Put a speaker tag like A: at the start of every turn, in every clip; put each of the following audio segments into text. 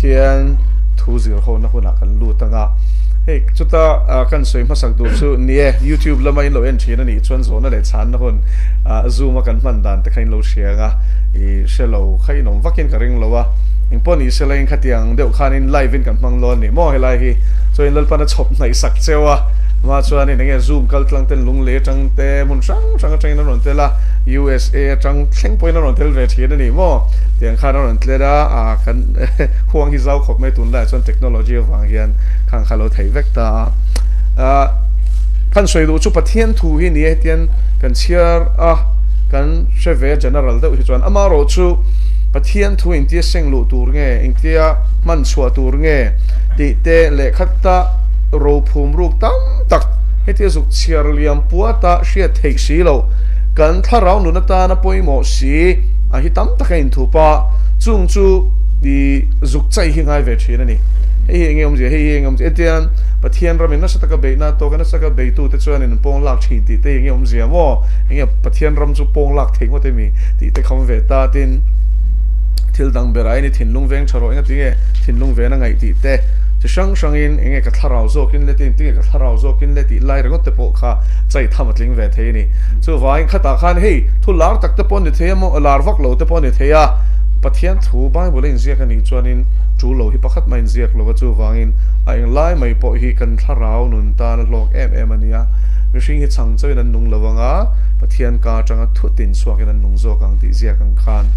A: Pathian thu zir hona hunah kan lut ang a, hei chuta kan sawi hmasak duh chu ni e, YouTube lama in lo en thin a nih chuan zawhna leh chhanna hun Zoom a kan hman dan te kha in lo hria ang a, i hre lo kha in awm vakin ka ring lo a, engpawh ni se la in khatiang deuh khanin live in kan hmang lo a ni maw helai hi chuan Lalpan a chhawp hnaih sak cheu a, hma chuanin enge Zoom kal tlang ten lunglei atang te hmun hrang hrang atangin an rawn tel a, USA atang thleng pawhin an rawn tel ve thin a ni maw? Tiang khan a rawn tler a, ah kan huang hi zau khawp mai tunlaiah chuan technology avang hian khang kha lo theih vek ta a. Ah kan sawi duh chu Pathian thu hi ni e hetian kan chhiar a, kan hre ve general deuh hi chuan amaherawh chu Pathian thu engtia seng luh tur nge, engtia hman chhuah tur nge tih te lehkha rophum ruk tam tak hetia zuk chhiar liam puata hriat theih si loh kan thlarau nun atana pawimawh si a hi tam tak a inthup a, chung chu i zuk chai hi ngai ve thin a ni. Hei hi enge awmzia, hei hi enge awmzia etiang Pathian ramin nasa taka beihna tawka nasa taka beitute chuan in pawng lak thin tih te hi enge awmzia maw? Enge Pathian ram chu pawng lak thei ngawt emi tih te kham ve ta tin thil dang berah in i thinlung veng tha rawh enga tinge thinlung ven a ngaih tih te chi hrang hrangin enge ka thlarau zawkin le tin tinge ka thlarau zawkin le tih lai ringawt te pawh kha chai tham a tling ve thei a ni. Chuvangin khatah khan hei thu lar tak te pawh a ni thei a maw lar vak lo te pawh a ni thei a, Pathian thu Bible a inziak a nih chuanin tul lo hi pakhat mah inziak lo a, chuvangin a englai mai pawh hi kan thlarau nun tan a hlawk em em a ni a, mihring hi chhang chauhin an nung lo ang a, Pathian ka atanga thutin chhuakin an nung zawk ang tih ziak ang khan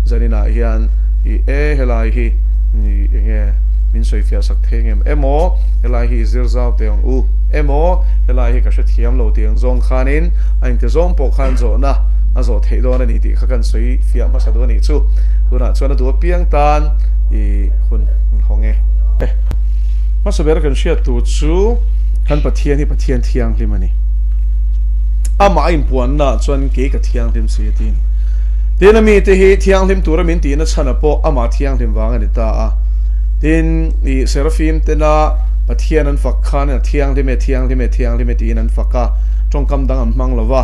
A: zaninah hian i e helai hi enge min sawifiah sak thei ngem emaw helai hi i zir zau teh ang u emaw helai hi ka hrethiam lo tih ang zawng khanin a inte zawng pawh khan zawhna a zawh theih dawn a ni tih kha kan sawi fiah hmasa duh a nih chu. Tunah chuan a duh apiang tan i hun in hawng e. Hmasa ber kan hriat tur chu kan Pathian hi Pathian thianghlim a ni. Amah a inpuanna ah chuan kei ka thianghlim si a ti. Tin a mite hi thianghlim tura min tihna chhan a pawh amah thianghlim vang a ni ta a. Tin i Seraphim tena Pathian an fak khan a thianghlim e, thianghlim e, thianghlim e tiin an fak a, tawngkam dang an hmang lo va.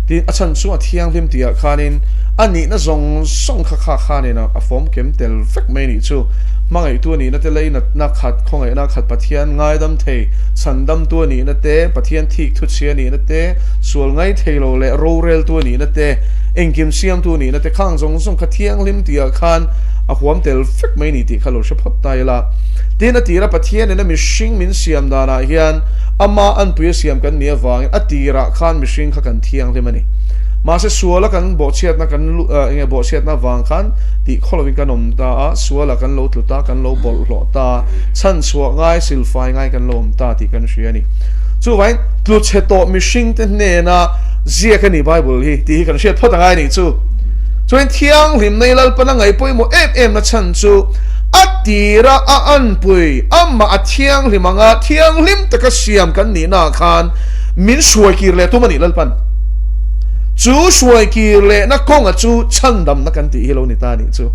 A: Tin a chhan chu a thianghlim tihah khanin a nihna zawng zawng kha kha khanin a fawm kem tel vek mai nih chu. Hmangaihtu a nihna te leinatna khat, khawngaihna khat Pathian ngaidam thei, chhandamtu a nihna te, Pathian thik thuchhia a nihna te, sual ngai thei lo leh roreltu a nihna te, engkim siamtu a nihna te khang zawng zawng kha thianghlim tihah khan a huam tel vek mai ni tih kha lo hre phawt ta ila. Tin, a tira Pathianin a mihring min siam danah hian ama anpui a siam kan nih avangin a tirah khan mihring kha kan thianghlim a ni. Mahse suala kan bawhchhiatna kan enge bawhchhiatna avang khan tih khaw lovin kan awm ta a, suala kan lo tlu ta, kan lo bawlhhlawh ta, chhanchhuah ngai, silfai ngai kan lo awm ta tih kan hria a ni. Chuvangin tluchhe tawh mihringte hnena ziak a ni Bible hi tih hi kan hriat phawt angai a nih chu. Chuan thianghlimna i Lalpan a ngaih pawimawh em em na chhan chu a tira a anpui amah a thianghlim anga thianghlim taka siam kan nihna ah khan min hruai kir leh tum a nih Lalpan. Chu hruai kir lehna kawnga chu chhandamna kan tih hi lo ni ta a nih chu.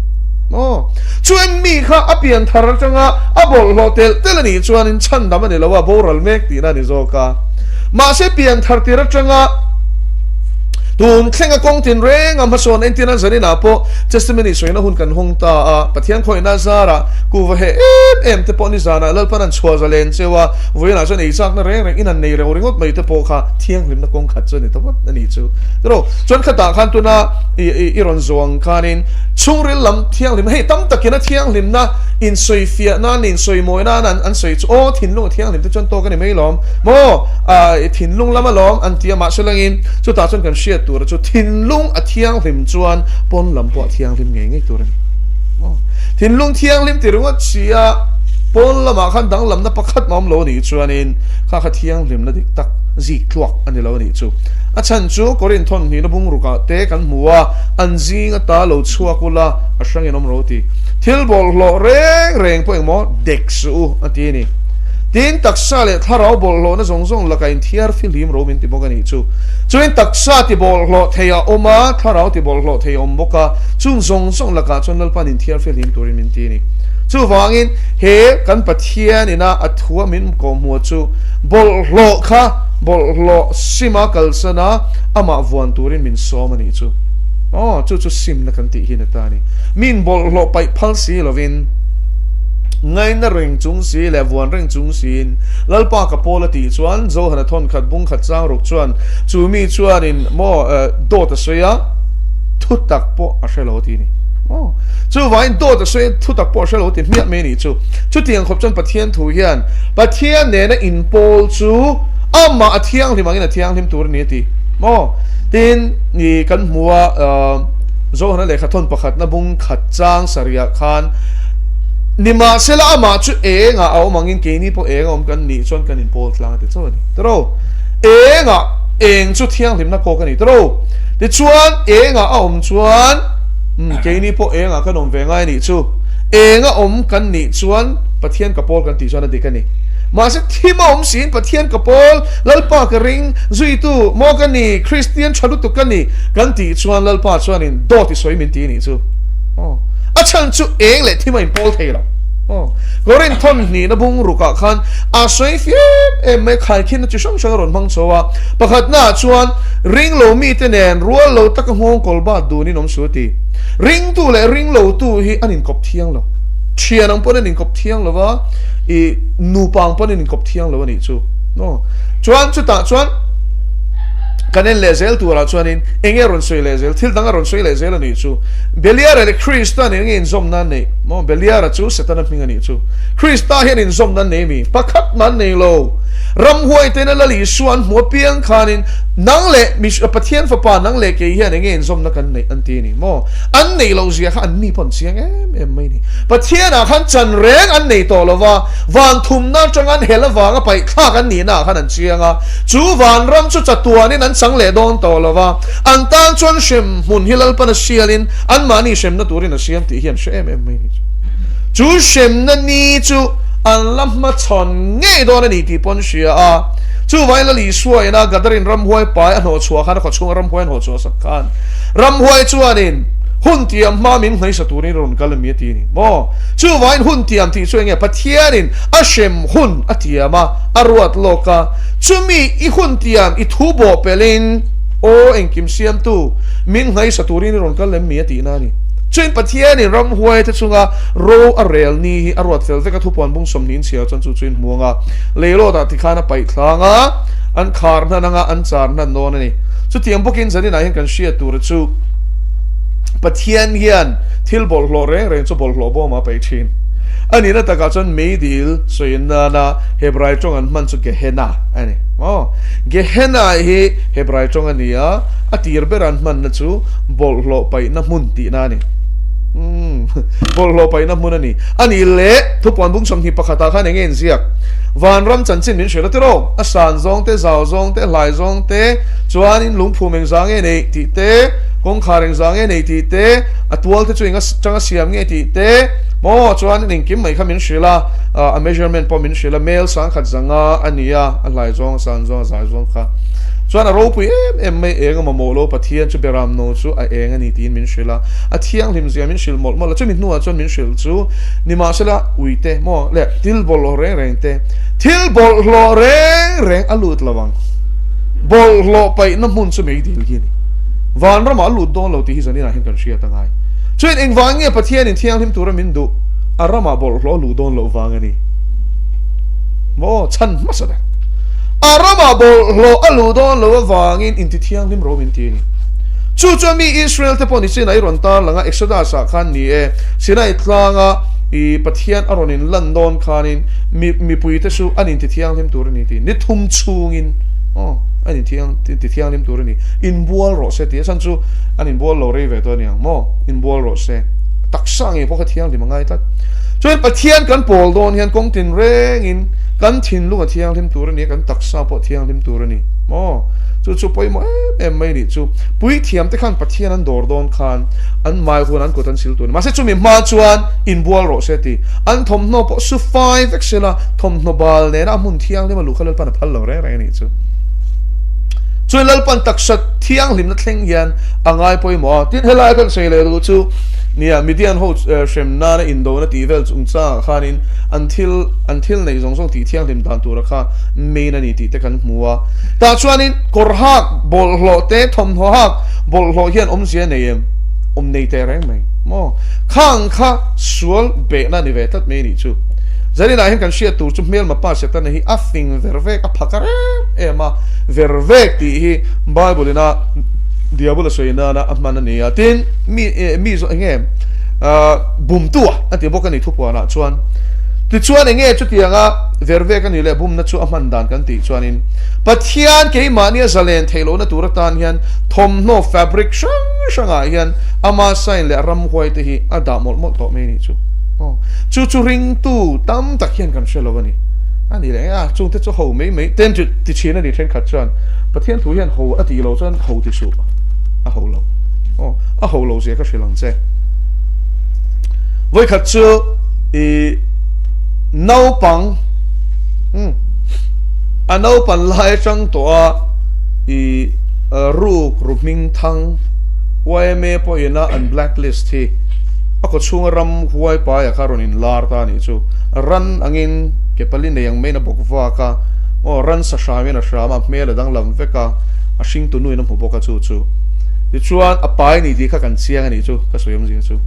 A: Aw. Chuan mi kha a pian thar atanga a bawlhhlawh telh telh a nih chuanin chhandam a ni lo a, boral mek tihna a ni zawk a. Mahse pian thar tir atanga tun thlenga kawng tin reng a hmasawn entir a zaninah pawh testimony sawina hun kan hawng ta a, Pathian khawihna zarah kuva heh em em te pawh nizanah Lalpan an chhuah zalen cheu a, vawiinah chuan eichakna reng reng in an nei reuh ringawt mai te pawh kha thianghlimna kawng khat chu a ni ta vat a nih chu. Tiraw chuan khatah khan tuna i rawn zawh ang khanin chhungril lam thianghlimna hei tam takin a thianghlimna insawifiah nan leh insawimawi nan an sawi chu aw thinlung a thianghlim te chuan tawk a ni mai lawm maw thinlung lam alawm an ti a mahse langin chutah chuan kan hriat tur chu thinlung a thianghlim chuan pawn lam pawh a thianghlim ngei ngei tur a ni maw thinlung thianghlim ti ringawt si a pawn lamah khan danglamna pakhat mah awm lo a nih chuanin kha kha thianghlimna dik tak zik tluak a ni lo a nih chu a chhan chu Korinthon hnihna bungrukah te kan hmu a an zing ata lo chhuak ula a hrangin awm ro ti thil bawlhhlawh reng reng pawh engmaw dek suh u a ti a ni. Tin, taksa leh thlarau bawlhhlawhna zawng zawng lakah inthiar fihlim ro min ti bawk a nih chu. Chuin taksa ti bawlhhlawh thei a awm a, thlarau ti bawlhhlawh thei a awm bawk a, chung zawng zawng lakah chuan Lalpa'n inthiar fihlim turin min ti a ni. Chuvangin, he kan Pathian ina a thua min kawhhmuh chu bawlhhlawh kha bawlhhlawh sima kalsan a, amah vuan turin min sawm a nih chu. Aw, chu chu simna kan tih hi ni ta a ni. Min bawlhhlawh paih phal si lovin. Ngaina reng chung si leh vuan reng chung siin Lalpa ka pawl a tih chuan Johana thawn khat bung khat chang ruk chuan chu mi chuanin maw dawt a sawi a, thutak pawh a hre lo a ti a ni. Aw, chuvangin dawt a sawi a, thutak pawh a hre lo a ti hmiah mai a nih chu. Chutiang khawp chuan Pathian thu hian Pathian nena inpawl chu amah a thianghlim angin a thianghlim tur a ni a ti. Maw? Tin, i kan hmu a, Johana lehkha thawn pakhatna bung khat chang sarihah khan, Nimahsela amah chu engah a awm angin keini pawh eng a awm kan nih chuan kan inpawl tlang a ti chauh a ni. Tiro, engah eng chu thianghlimna kawk a ni. Tiro, tichuan engah a awm chuan keini pawh engah kan awm ve ngai a nih chu. Eng a awm kan nih chuan Pathian ka pawl kan tih chuan a dik a ni. Mahse thim a awm siin Pathian ka pawl, Lalpa ka ring, zuitu maw ka ni, Kristian tha lutuk ka ni kan tih chuan Lalpa chuanin dawt i sawi min ti a nih chu. Aw. A chhan chu eng leh thim a inpawl thei lo. Aw. Korinth thawn hnihna bung rukah khan a sawi fiam em mai khaikhinna chi hrang hrang a rawn hmang chho a. Pakhatnaah chuan ring lo mite nen rual lo taka nghawng kawl bat dunin awm su a ti. Ringtu leh ring lotu hi an inkawp thiang lo. Thian ang pawn an inkawp thiang lo va, i nupa ang pawn an inkawp thiang lo a nih chu. Aw. Chuan chutah chuan kan en leh zel turah chuanin eng nge a rawn sawi leh zel? Thil dang a rawn sawi leh zel a nih chu. Beliara leh Krista nen nge inzawmna an neih? Maw Beliara chu Setana hming a nih chu. Krista hian inzawmna an nei mi? Pakhat mah an nei lo. Ramhuai tena Lal Isua an hmuh apiang khanin nang leh Pathian fapa nang leh kei hian enge inzawmna kan neih an ti a ni maw? An neih loh zia kha an ni pawh an chiang em em mai a ni. Pathianah khan chan reng an nei tawh lo va, van thumna atanga an hel avanga paihthlak an nihnaah khan an chiang a. Chu vanram chu chatuanin an chang leh dawn tawh lo va, an tan chuan hrem hmun hi Lalpan a sialin anmahni hremna turin a siam tih hi an hre em em mai a ni. Chu hremna ni chu an la hmachhawn ngei dawn a ni tih pawh an hria a. Chuvangin Lal Isua ina Gadarin ramhuai pai a hnawhchhuah khan a khawchhunga ramhuai an hnawhchhuah sak khan ramhuai chuanin hun tiam hma min hnaisa turin rawn kal a mi a ti a ni maw? Chuvangin hun tiam tih chu eng nge? Pathianin a hrem hun a tiam a, a ruat lawk a. Chumi i hun tiam i thu bawh pelhin Aw engkim siamtu, min hnaisa turin i rawn kal lem mi a tihna a ni. Chuin Pathianin ramhuaite chunga ro a rel ni hi a ruat fel vek a, thupuan bung sawmhnih in chhiar chuan chu chu in hmuang a, leilawtah tikhan a paih thlang a, an khar hnan anga an char hnan dawn a ni. Chutiang bawkin zaninah hian kan hriat tura chu Pathian hian thil bawlhhlawh reng reng chu bawlhhlawh bawmah a paih thin. A nihna takah chuan meidil sawi nana Hebrai tawng an hman chu Gehenna a ni. Aw, Gehenna hi Hebrai tawng a ni a, a tir ber an hmanna chu bawlhhlawh paihna hmun tihna a ni. Umm, bawlhhlawh paihna hmun a ni. A nih leh, thupuan bung 20 pakhatah khan eng nge inziak? Vanram chanchin min hrilh a tiraw? A san zawng te, zau zawng te, hlai zawng te, chuanin lungphum engzah nge neih tih te, kawngkhar engzah nge neih tih te, a tual te chu eng atanga siam nge tih te, maw chuanin engkim mai kha min hrilh a, a measurement pawh min hrilh a, mel sangkhat zanga a ni a, a hlai zawng, a san zawng, a zai zawng kha. Chuan a ropui em em mai, eng a mamawh lo, Pathian chu Beram no chu a eng a ni tiin min hrilh a, a thianghlim zia min hrilh mawlh mawlh a, chumi hnuah chuan min hrilh chu nimahsela uite maw leh thil bawlhhlawh reng reng te, thil bawlhhlawh reng reng a lut lo ang, bawlhhlawh paihna hmun chu meidil hi a ni, vanramah a lut dawn lo tih hi zaninah hian kan hriat a ngai. Chuan engvang nge Pathianin thianghlim tura min duh, a ramah bawlhhlawh a luh dawn loh vang a ni maw, chhan hmasa ber. A ramah bawlhhlawh a luh dawn lo avangin inti thianghlim ro min ti a ni. Chu chuan mi Israel te pawh ni Sinai rawn tar lang a, Exodus ah khan ni e, Sinai tlanga i Pathian a rawn in lan dawn khanin mi mipui te chu an inti thianghlim tur a ni ti ni thum chhungin aw an in thiang inti thianghlim tur a ni. Inbual rawh se ti a chhan chu an inbual lo rei ve tawh a ni ang maw? Inbual rawh se. Taksa ngei pawh kha thianghlim a ngai tlat. Chuan Pathian kan pawl dawn hian kawng tin rengin kan thinlung a thianghlim tur a ni a, kan taksa pawh thianghlim tur a ni maw? Chu chu pawimawh em em mai nih chu. Puithiam te khan Pathian an dawr dawn khan an mai hun an kut an sil tur a ni. Mahse chumi hma chuan inbual rawh se ti. An thawmhnaw pawh su fai vek se la, thawmhnaw bal nena a hmun thianghlim a luh kha Lalpan a phal lo reng reng a nih chu. Chuan Lalpan taksa thianghlimna thleng hian a ngai pawimawh a. Tin helai kan sawi leh duh chu nia Midian ho hrem nana indona tih vel chungchangah khanin an thil an thil neih zawng zawng tih thianghlim dan tura kha main a ni tih te kan hmu a. Tah chuanin kawr hak bawlhhlawh te thawmhnaw hak bawlhhlawh hian awmzia nei em? Awm nei teh reng mai. Maw? Khang kha sual behna ni ve tlat mai nih chu. Zaninah hian kan hriat tur chu hmelma pa Setana hi a fing ver vek, a phaka rem em a, ver vek tih hi Bible ina Diabol a sawi nana a hman a ni a. Tin, mi mi zawh eng nge bumtu a a ti bawk a ni thupuanah chuan. Tichuan eng nge chutianga ver vek a nih leh bumna chu a hman dan kan tih chuanin Pathian keimahnia zalen theih lohna tur atan hian thawmhnaw fabric hrang hrangah hian ama sign leh ramhuai te hi a dah mawlh mawlh tawh mai a nih chu. Aw, chu chu ringtu tam tak hian kan hre lo a ni. A ni leh a, chungte chu ho mai mai ten chu ti thin a ni thenkhat chuan Pathian thu hian ho a tih loh chuan ho ti suh a ho lo. Aw, a ho lo zia ka hrilh ang che. Vawikhat chu i naupang, umm, a naupan lai atang tawh a i ruk ru hming thang yma pawhin a an blacklist hi a kaw chhunga ram huai paia kha rawn inlar ta a nih chu. Ran angin ke pali nei ang maiin a bawk vak a, aw ransa hramin a hram a, hmel a danglam vek a, a hringtu nuin a hmu bawk a chu chu. Tichuan a pai ni tih kha kan chiang a nih chu ka sawi awmzia chu.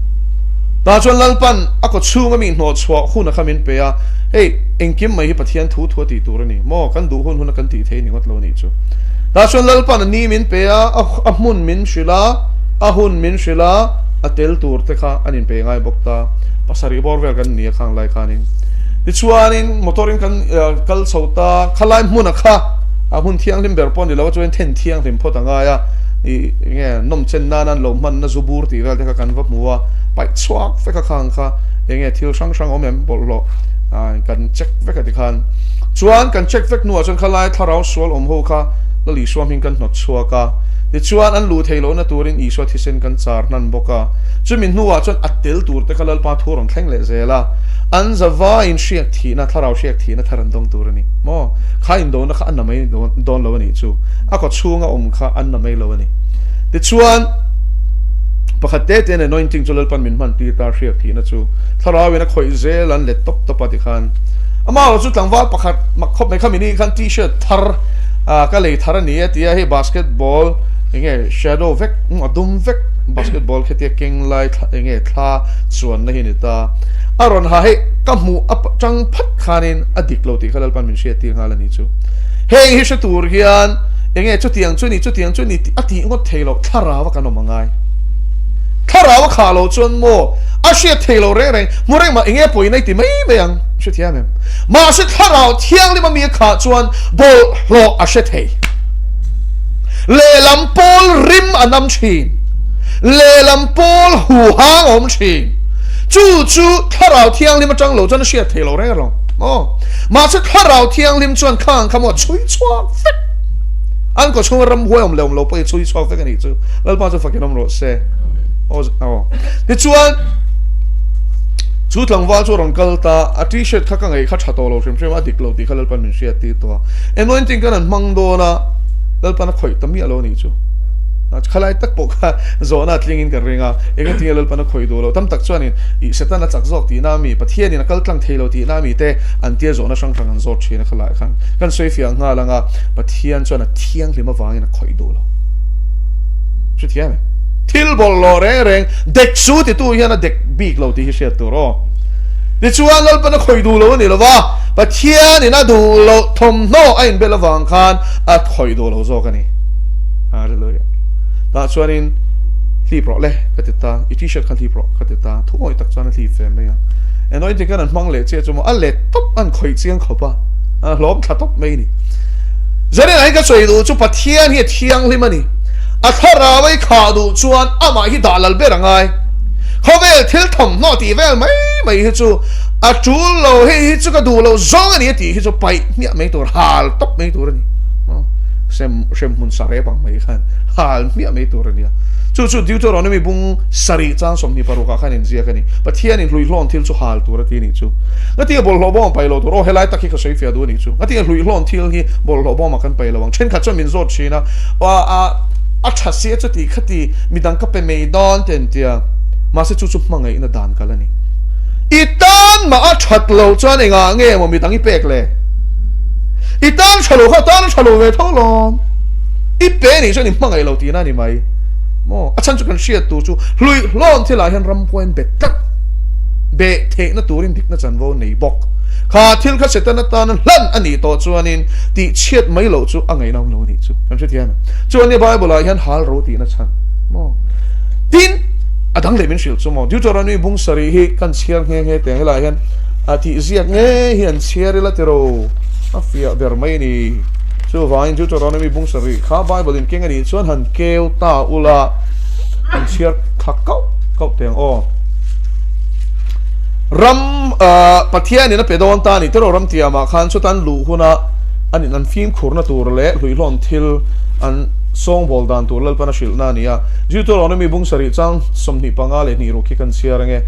A: Tah chuan Lalpan a kaw chhunga mi hnawhchhuah hun a kha min pe a, hei engkim mai hi Pathian thu thu a tih tur a ni maw, kan duh hun hun a kan tih thei ni ngawt lo a nih chu. Tah chuan Lalpan a ni min pe a, a hmun min hrilh a, a hun min hrilh a, a tel tur te kha an inpe ngai bawk ta. Pasarih bawr vel kan ni a khang lai khanin. Tichuanin motor in kan kal chho ta, khalai hmuna kha a hmun thianghlim ber pawh a ni lo a, chuan then thianghlim phawt a ngai a, ih enge nawmchen nana an lo hmanna zu bur tih vel te kha kan va hmu a, paih chhuak vek a khang kha enge thil hrang hrang awm em bawlhhlawh kan check vek a tikhan. Chuan kan check vek hnuah chuan khalai thlarau sual awm ho kha Lal Isua hming kan hnawt chhuak a, tichuan an luh theih lohna turin Isua thisen kan char hnan bawk a. Chumi hnuah chuan a tel tur te kha Lalpa thu rawn thleng leh zel a, an zavaiin hriak thihna, thlarau hriak thihna thar an dawng tur a ni maw? Kha indona kha a na mai dawn lo a nih chu, a kaw chhunga awm kha an na mai lo a ni. Tichuan, pakhat te tein anointing chu Lalpan min hman tir ta hriak thihna chu thlarauin a khawih zel an let tawp tawp a tikhan amah chu tlangval pakhat mak khawp mai kha mini khan t-shirt thar ka lei thar a ni a ti a, hei basketball enge shadow vek a dum vek basketball khi tia keng lai thla enge thla chuanna hi a ni ta a rawn ha hei ka hmuh a tang phat khanin a dik lo tih kha Lalpan min hriat tir nghal a ni chu heng hi hre tur hian enge chutiang chu ni chutiang chu ni tih a tih ngawt thei loh thlarau a kan awm a ngai thlarau a khah loh chuan maw a hriat thei loh reng reng hmu reng mah enge pawhin a ti mai mai ang hrethiam em mahse thlarau thianghlim a mi a khah chuan bawlhhlawh a hre thei. Lehlam pawl rim a nam thin. Lehlam pawl huhang a awm thin. Chu chu Thlarau Thianghlim atang lo chuan a hriat thei lo reng alawm. Aw. Mahse Thlarau Thianghlim chuan khang kha maw a chhui chhuak vek. An kaw chhunga ramhuai awm leh awm lo pawh hi a chhui chhuak vek a nih chu. Lalpa chu fakin awm rawh se. Aw aw. Tichuan chu tlangval chu a rawn kal ta, a t-shirt kha ka ngaih kha tha tawh lo hrim hrim a, a dik lo tih kha Lalpan min hriat tir tawh a. Anointing kan han hmang dawn a, Lalpan a khawih ta miah lo a nih chu. Khalai tak pawh kha zawhna a tlingin ka ring a, engati nge Lalpan a khawih duh loh? Tam tak chuanin ih Satan a chak zawk tihna ami, Pathianin a kal tlang thei lo tihna ami te an tia zawhna hrang hrang an zawt thin a khalai khan. Kan sawi fiah nghal ang a, Pathian chuan a thianghlim avangin a khawih duh lo. Hrethiam em? Thil bawlhhlawh reng reng dek su titu hian a dek bik lo tih hi hriat tur aw. Tichuan Lalpan a khawih duh lo a ni lo va, Pathianin a duh loh thawmhnaw a inbel avang khan a khawih duh lo zawk a ni. Hallelujah. Tah chuanin hlip rawh le ka ti ta, i t-shirt kha hlip rawh ka ti ta, thu awih tak chuan a hlip ve mai a. Anointing khan an hmang leh chiah chu maw a let tawp an khawih chiang khawp a, a hlawm thla tawp mai a ni. Zanin ah hian ka sawi duh chu Pathian hi a thianghlim a ni. A thlarau a i khah duh chuan amah hi dah lal ber a ngai. Khawvel thil thawmhnaw tih vel mai mai hi chu a tul lo, hei hi chu ka duh loh zawng a ni a tih hi chu paih hmiah mai tur, hal tawp mai tur a ni. Sem hrem hmun sa rep ang mai khan hal hmiah mai tur a nia. Chu chu Deuteronomy bung sarih chang 26 ah khan inziak a ni. Pathianin hluihlawn thil chu hal tur a ti a nih chu. Ngatinge bawlhhlawh bawm paih lo tur? Aw helai tak hi ka sawi fiah duh a nih chu. Ngatinge hluihlawn thil hi bawlhhlawh bawmah kan paih lo ang? Thenkhat chuan min zawt thin a, a tha sia chuti khati midang ka pe mai dawn te an tia. Mahse chu chu hmangaihna dan kal a ni. I tan mah a that lo chuan engah nge maw midang i pek le? I tan tha lo kha tan a tha lo ve tho lawm. I pe nih chuan i hmangaih lo tihna a ni mai. Maw? A chhan chu kan hriat tur chu hluihlawn thilah hian ramhuai an bet tlat. Beh theihna turin dikna chanvo nei bawk. Kha thil kha Satan atana hlan a nih tawh chuanin tihchhiat mai loh chu a ngaihna awm lo a nih chu. Kan hrethiam em? Chuan i Bible ah hian hal ro tihna chhan maw? Tin, a dang leh min hrilh chu maw? Deuteronomy bung sarih hi kan chhiar nghe nghe teh ang helaiah hian a tih ziak ngei hi an chhiar ila tiro a fiah ber mai a ni. Chuvangin Deuteronomy bung sarih kha Bible in keng a nih chuan han keu ta ula an chhiar thla kauh kauh teh ang aw. Ram Pathianin a pe dawn ta a ni tiraw ram tiamah khan chutan luh huna an in an fimkhurna tur leh hluihlawn thil an sawngbawl dan tur Lalpan a hrilhna a ni a. Deuteronomy bung sarih chang 25 leh hnih ruk hi kan chhiar ange.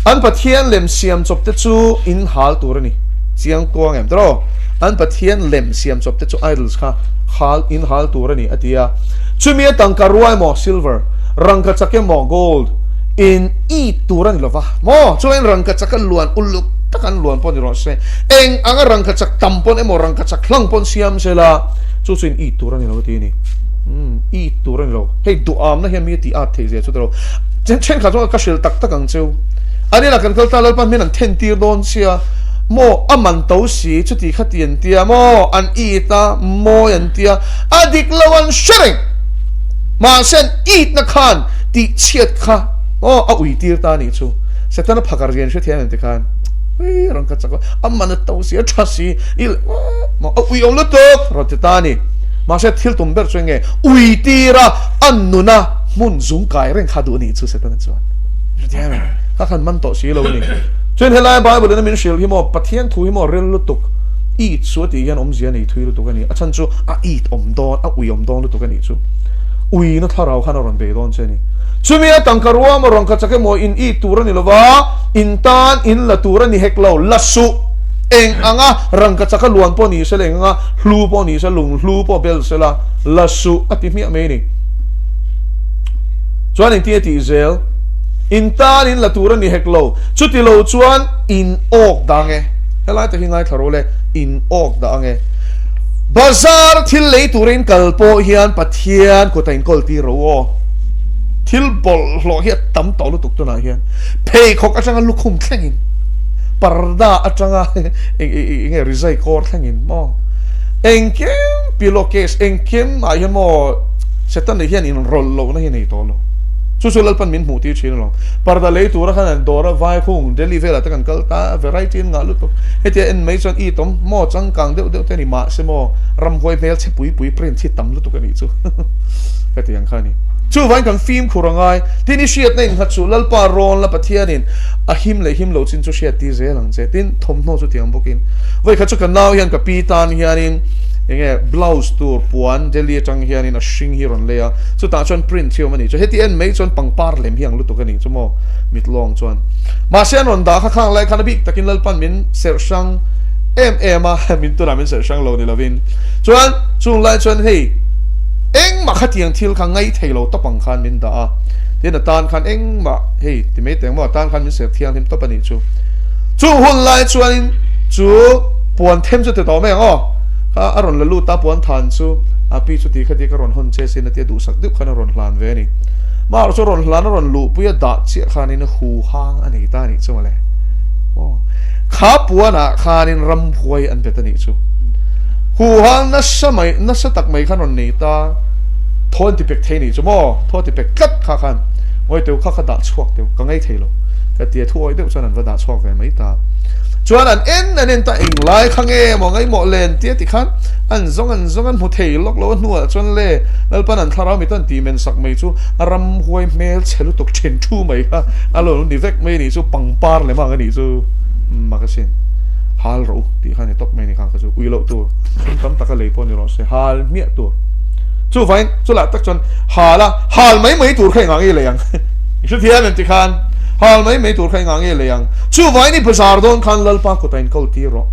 A: An Pathian lem siam chawp te chu in hal tur a ni. Chiang kuang em tiraw? An Pathian lem siam chawp te chu idols kha hal in hal tur a ni a ti a. Chumi a tangka rua emaw silver, rangka chak emaw gold in it tur a ni lova maw? Chuan rangka chak a luan uluk tak an luan pawh ni rawh se. Eng anga rangka chak tam pawn emaw rangka chak hlang pawn siam se la chu chu in it tur a ni lo a ti a ni. Umm it tur a ni lo. Hei duhamna hian mi a tih at theih zia chu tiraw. Thenkhat chuan ka hrilh tak tak ang cheu. An inah kan kal ta Lalpa hmin an then tir dawn sia maw a man to si chuti kha ti an tia maw an it a mawi an tia a dik lo an hre reng. Mahse an it na khan tih chhiat kha aw a ui tir ta a nih chu. Setana phakar rian hre thiam em ti khan ui rawn ka chak a a man a to si a tha si i maw a ui awm lutuk rawn ti ta a ni. Mahse thil tum ber chu eng nge ui tir a a nuna hmun zung kai reng kha duh a nih chu Setana chuan hre thiam em kha khan man tawh si lo a ni. Chuan helai Bible in a min hrilh hi maw Pathian thu hi maw ril lutuk it chu a tih hian awmzia nei thui lutuk a ni. A chhan chu a it awm dawn a ui awm dawn lutuk a nih chu. Uina thlarau khan a rawn bei dawn che a ni. Chumi a tangka rua maw rawn kha chak emaw in it tur a ni lova, in tan in la tur a ni hek lo, la suh. Eng anga rangka chaka luan pawh ni sela, eng anga hlu pawh ni sela, lung hlu pawh bel sela, la suh a ti hmiah mai a ni. Chuan engtin a tih zel? In tan in la tur a ni hek lo, chuti lo chuan in awk dah ange. Helai tak hi ngaithla rawh le, in awk dah ange. Bazar thil lei tura in kal pawh hian Pathian kut a inkawl tir ro aw. Thil bawlhhlawh hi a tam tawh lutuk tunah hian. Pheikhawk atanga lukhum thlengin, parda atanga eng nge rizai kawr thlengin maw. Engkim pillow case engkim ah hian maw Satan leh hian inrawlh lohna hi a nei tawh lo. Chu chu Lalpan min hmuh tir thin alawm. Parda lei tura khan an dawr a, Vaikhung, Delhi velah te kan kal ta a, variety an ngah lutuk. Hetia en mai chuan i tawm maw changkang deuh deuh te a ni mahse maw ramhuai hmel chhe pui pui print hi tam lutuk a nih chu ka ti ang kha a ni. Chuvangin kan fimkhur a ngai. Tin i hriatna in nghat suh Lalpa rawn la Pathianin a him leh him lo chin chu hriat tir zel ang che. Tin thawmhnaw chu tiang bawkin vawikhat chu ka nau hian ka pi tan hianin enge blouse tur puan Delhi atang hianin a hring hi rawn lei a, chutah chuan print hi awm a nih chu. Heti en mai chuan pangpar lem hi ang lutuk a nih chu maw mit lawng chuan. Mahse an rawn dah kha khang lai khan a bik takin Lalpan min serh hrang em em a, min tunah min serh hrang lo ni lovin. Chuan chung lai chuan hei engmah khatiang thil kha ngai thei lo tawp ang khan min dah a, tin a tan khan engmah hei ti mai teng maw a tan khan min serh thianghlim tawp a nih chu. Chung hun lai chuanin chu puan them chu ti tawh mai ang aw, kha a rawn la lut a puan than chu a pi chu ti khati ka rawn hawn che sin a tia duhsak deuh khan a rawn hlan ve a ni. Mahrawh chu rawn hlan a rawn luhpui a dah chiah khanin hu hang a nei ta a nih chu mawle. Aw kha puanah khanin ramhuai an bet a nih chu. Hu hang nasa mai nasa tak mai khan rawn nei ta thaw an ti pek thei a nih chu maw thaw a ti pek tlat kha khan ngawi teu kha ka dah chhuak teu ka ngei thei lo ka tia thu awih deuh chuan an va dah chhuak ve mai ta. Chuan an en an en ta englai kha nge maw ngaihmawh len tia tikhan an zawng an zawng an hmu thei lawk lo a hnuah chuan le Lalpan an thlarau mit an tih men sak mai chu a ramhuai hmel chhe lutuk then thu mai kha a lo ni vek mai a nih chu pangpar lem ang a nih chu mak asin hal rawh u tih kha a ni tawp mai a ni kha kha chu ui loh tur sum tam taka lei pawh ni rawh se hal hmiah tur chuvangin chulah tak chuan hal a hal mai mai tur kha engah nge lei ang i hrethiam em tikhan hal mai mai tur kha engah nge lei ang chuvangin i bazar dawn khan Lalpa kutah in kal tir rawh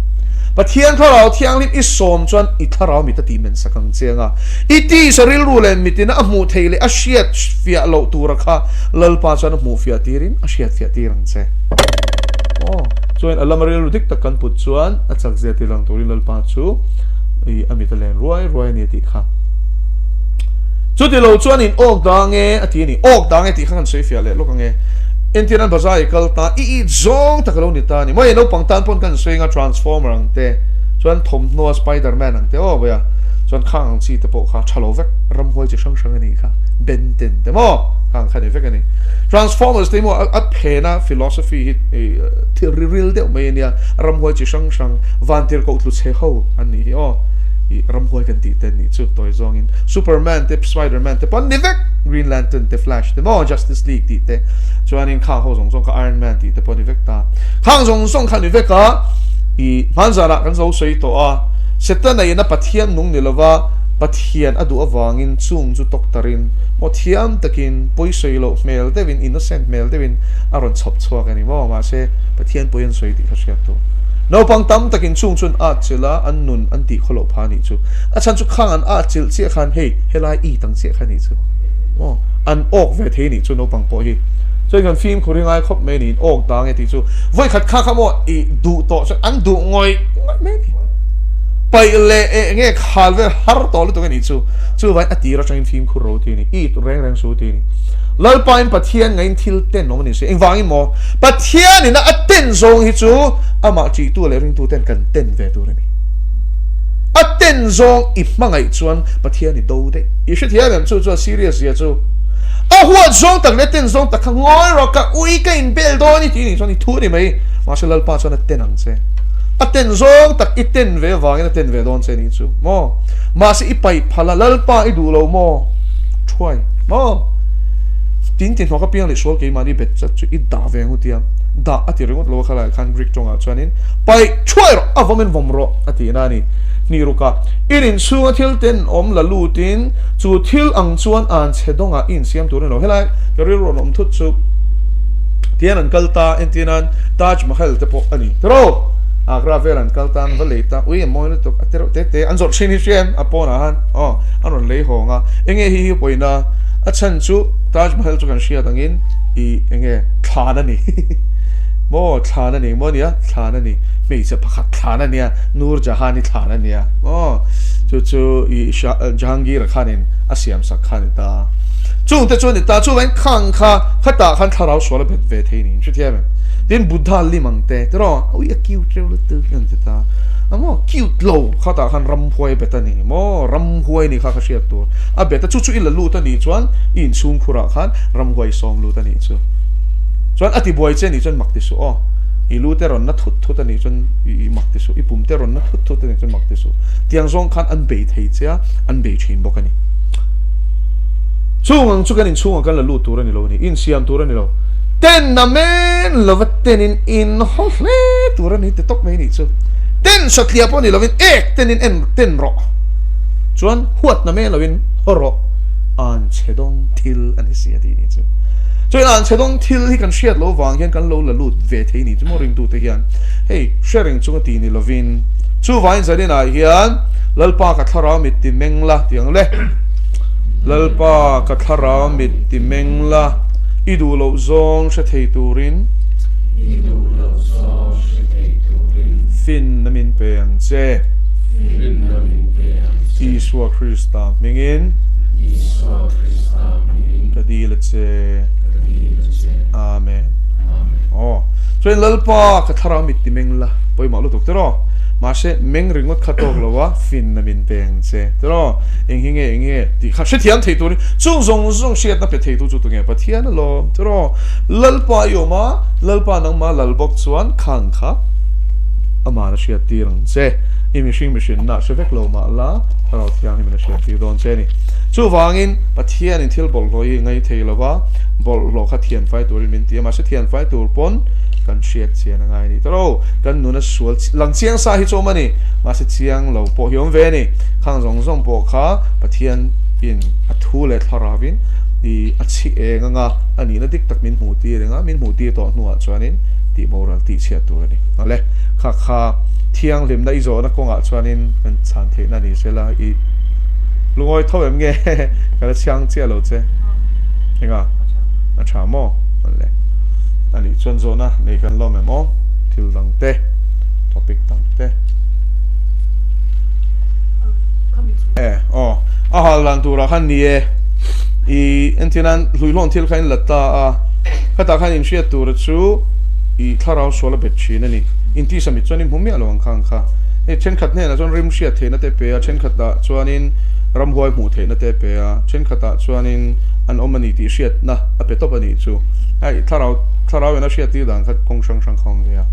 A: Pathian thlarau thianghlim i sawm chuan i thlarau mit a tih men sak ang che anga i tisa rilru leh mitina a hmuh theih leh a hriat fiah loh tura kha Lalpa chuan a hmuh fiah tirin a hriat fiah tir ang che. Aw, chuan a lama rilru dik tak kan put chuan a chak zia tir lang turin Lalpa chu i a mit a len ruai ruai a ni a tih kha. Chuti lo chuan in awk dang e a ti a ni. Awk dang e tih kha kan sawi fiah leh lawk ang e. Entir an bazar i kal ta i it zawng tak a lo ni ta a ni. Mawi naupang tan pawn kan sawi anga Transformer ang te chuan thawmhnaw Spiderman ang te aw vawi a chuan khang ang chi te pawh kha tha lo vek ramhuai chi hrang hrang a nih kha Ben Ten te maw khang kha ni vek a ni. Transformers te hi maw a phena philosophy hi thil ri ril deuh mai a nia ramhuai chi hrang hrang vantirhkoh tlu chhe ho an nih hi aw i ramhuai kan tih te an nih chu tawi zawngin Superman te Spiderman te pawh an ni vek Green Lantern te Flash te maw Justice League tih te chuanin khang ho zawng zawng kha Iron Man tih te pawh a ni vek ta khang zawng zawng kha a ni vek a i hmanzarah kan zo sawi tawh a Setana ina Pathian nung ni lova Pathian a duh avangin chung chu tawktarin maw thiam takin pawisawi loh hmel deuhin innocent hmel deuhin a rawn chhawp chhuak a ni maw mahse Pathian pawi an sawi tih kha hriat tur naupang tam takin chung chuan at chilh a an nun an tih khawloh pha a nih chu a chhan chu khang an at chilh chiah khan hei helai i tang chiah kha a nih chu maw an awk ve thei a nih chu naupang pawh hi chuan kan fimkhur hi ngai khawp mai a ni in awk dang e tih chu vawikhat kha kha maw i duh tawh chuan an duh ngawih ngawih mai a ni paih leh eh nge khal vel har tawh lutuk a nih chu chuvangin a tir atangin fimkhur ro ti a ni i reng reng su ti a ni Lalpain Pathian ngaiin thil ten awm a ni si engvangin maw Pathianin a ten zawng hi chu amah ṭihtu leh ringtu ten kan ten ve tur a ni. A ten zawng i hmangaih chuan Pathian i do daih. I hrethiam em chu chu a serious zia chu. A huat zawng tak leh a ten zawng tak kha ngawi rawh ka ui ka inbel dawn i tih nih chuan i thu a ni mai. Mahse Lalpa chuan a ten ang che. A ten zawng tak i ten ve avangin a ten ve dawn che nih chu maw. Mahse i paih phal a Lalpa i duh lo maw? Thuai maw? Tin ti hnawk apiang leh sual keimahni bet chat chu i dah ve ang u tia dah a ti ringawt lo a khalaiah khan Greek tawngah chuanin paih thuai rawh a vawmin vawm rawh a tih na a ni. Hnih rukah i rin chhunga thil tenawm la lutin chu thil ang chuan an chhe dawngah i insiam tur a ni lo. Helai ka rilru rawn awm thut chu tihian an kal ta entirnan Taj Mahal te pawh a ni tiraw Agra vel an kal tan va lei ta ui a mawi lutuk a ti reuh te te an zawrh thin hi hria em a pawnah han aw an rawn lei hawng a enge hi hi pawina a chhan chu Taj Mahal chu kan hriat angin i enge thlan a ni maw thlan a ni maw nia thlan a ni hmeichhe pakhat thlan a nia Noor Jahan-i thlan a nia maw chu chu i Jahangir-a khanin a siam sak kha a ni ta chungte chu a ni ta chuvangin khang kha khatah khan thlarau sual a bet ve thei niin hrethiam em tin Buddha lim ang te tiraw ui a cute reuh lutuk an ti ta a maw cute lo khatah khan ramhuai a bet a ni maw ramhuai ni kha ka hriat tur a bet a chu chu i la lut a nih chuan i inchhungkhurah khan ramhuai sawm lut a nih chu chuan a tibuai che nih chuan mak ti suh aw i lu te rawn na thut thut a nih chuan i mak ti suh i pum te rawn na thut thut a nih chuan mak ti suh tiang zawng khan an bei thei che a an bei thin bawk a ni chung ang chu kan inchhungah kan la lut tur a ni lo a ni insiam tur a ni lo ten na men lova ten in in haw hle tur a ni ti tawp mai a nih chu ten satliah pawh ni lovin ek ten in en ten rawh chuan huat na men lovin haw rawh an chhe dawng thil a ni si a tih ni chu. Chuan an chhe dawng thil hi kan hriat loh vang hian kan lo la lut ve thei ni chu maw ringtute hian hei hre reng chunga tih ni lovin chuvangin zaninah hian Lalpa ka thlarau mit ti meng la tih ang le Lalpa ka thlarau mit ti meng la i duh loh zawng hre thei turin
B: i duh loh zawng hre thei turin
A: finna min pe ang che
B: finna min pe ang che
A: Isua Krista hmingin
B: Isua Krista hmingin
A: ka dil a che.
B: Ka dil a che.
A: Amen.
B: Amen.
A: Aw. Chuan Lalpa ka thlarau mit ti meng la. Pawimawh lutuk tiraw. Mahse meng ringawt kha tawk lo a, fin na min pe ang che. Tiraw. Eng hi nge eng nge tih kha hrethiam thei turin chung zawng zawng hriatna pe theitu chu tunge Pathian alawm. Tiraw. Lalpa i awm a, Lalpa nangmah lal bawk chuan khang kha amah na hriat tir ang che. I mihring mihrinna hre vek lo mah la, Thlarau Thianghlim in a hriat tir dawn che a ni. Chuvangin, Pathianin thil bawlhhlawh hi ngai thei lo va, bawlhhlawh kha thianfai turin min ti a, mahse thianfai tur pawn kan hriat chian a ngai a ni ta lo. Kan nuna sual lang chiang sa hi chu awm a ni, mahse chiang lo pawh hi awm ve a ni. Khang zawng zawng pawh kha Pathianin a thu leh thlarauvin i a chhi eng anga a nihna dik tak min hmuh tir eng a, min hmuh tir tawh hnuah chuanin tih boral tih chhiat tur a ni. Awle, kha kha thianghlimna i zawhna kawngah chuanin kan chhan theihna ni sela i Lungawi tho em nge ka la chhiang chiah lo che enga a tha maw le a nih chuan zawhna nei kan lawm em aw thil dang te topic dang te e aw a hal dan turah khan ni e. I entirnan hluihlawn thil kha in la ta a, khatah khan inhriat tura chu i thlarau sual a bet thin a ni. Intisa mit chuan i hmu miah lo ang kha ang kha. Hei thenkhat hnenah chuan rim hriat theihna te pe a, thenkhatah chuanin ramhuai hmuh theihna te pe a, thenkhatah chuanin an awm a ni tih hriatna a pe tawp a nih chu. Hei thlarau thlarau in a hriat tir dan kha kawng hrang hrang kha awm ve a.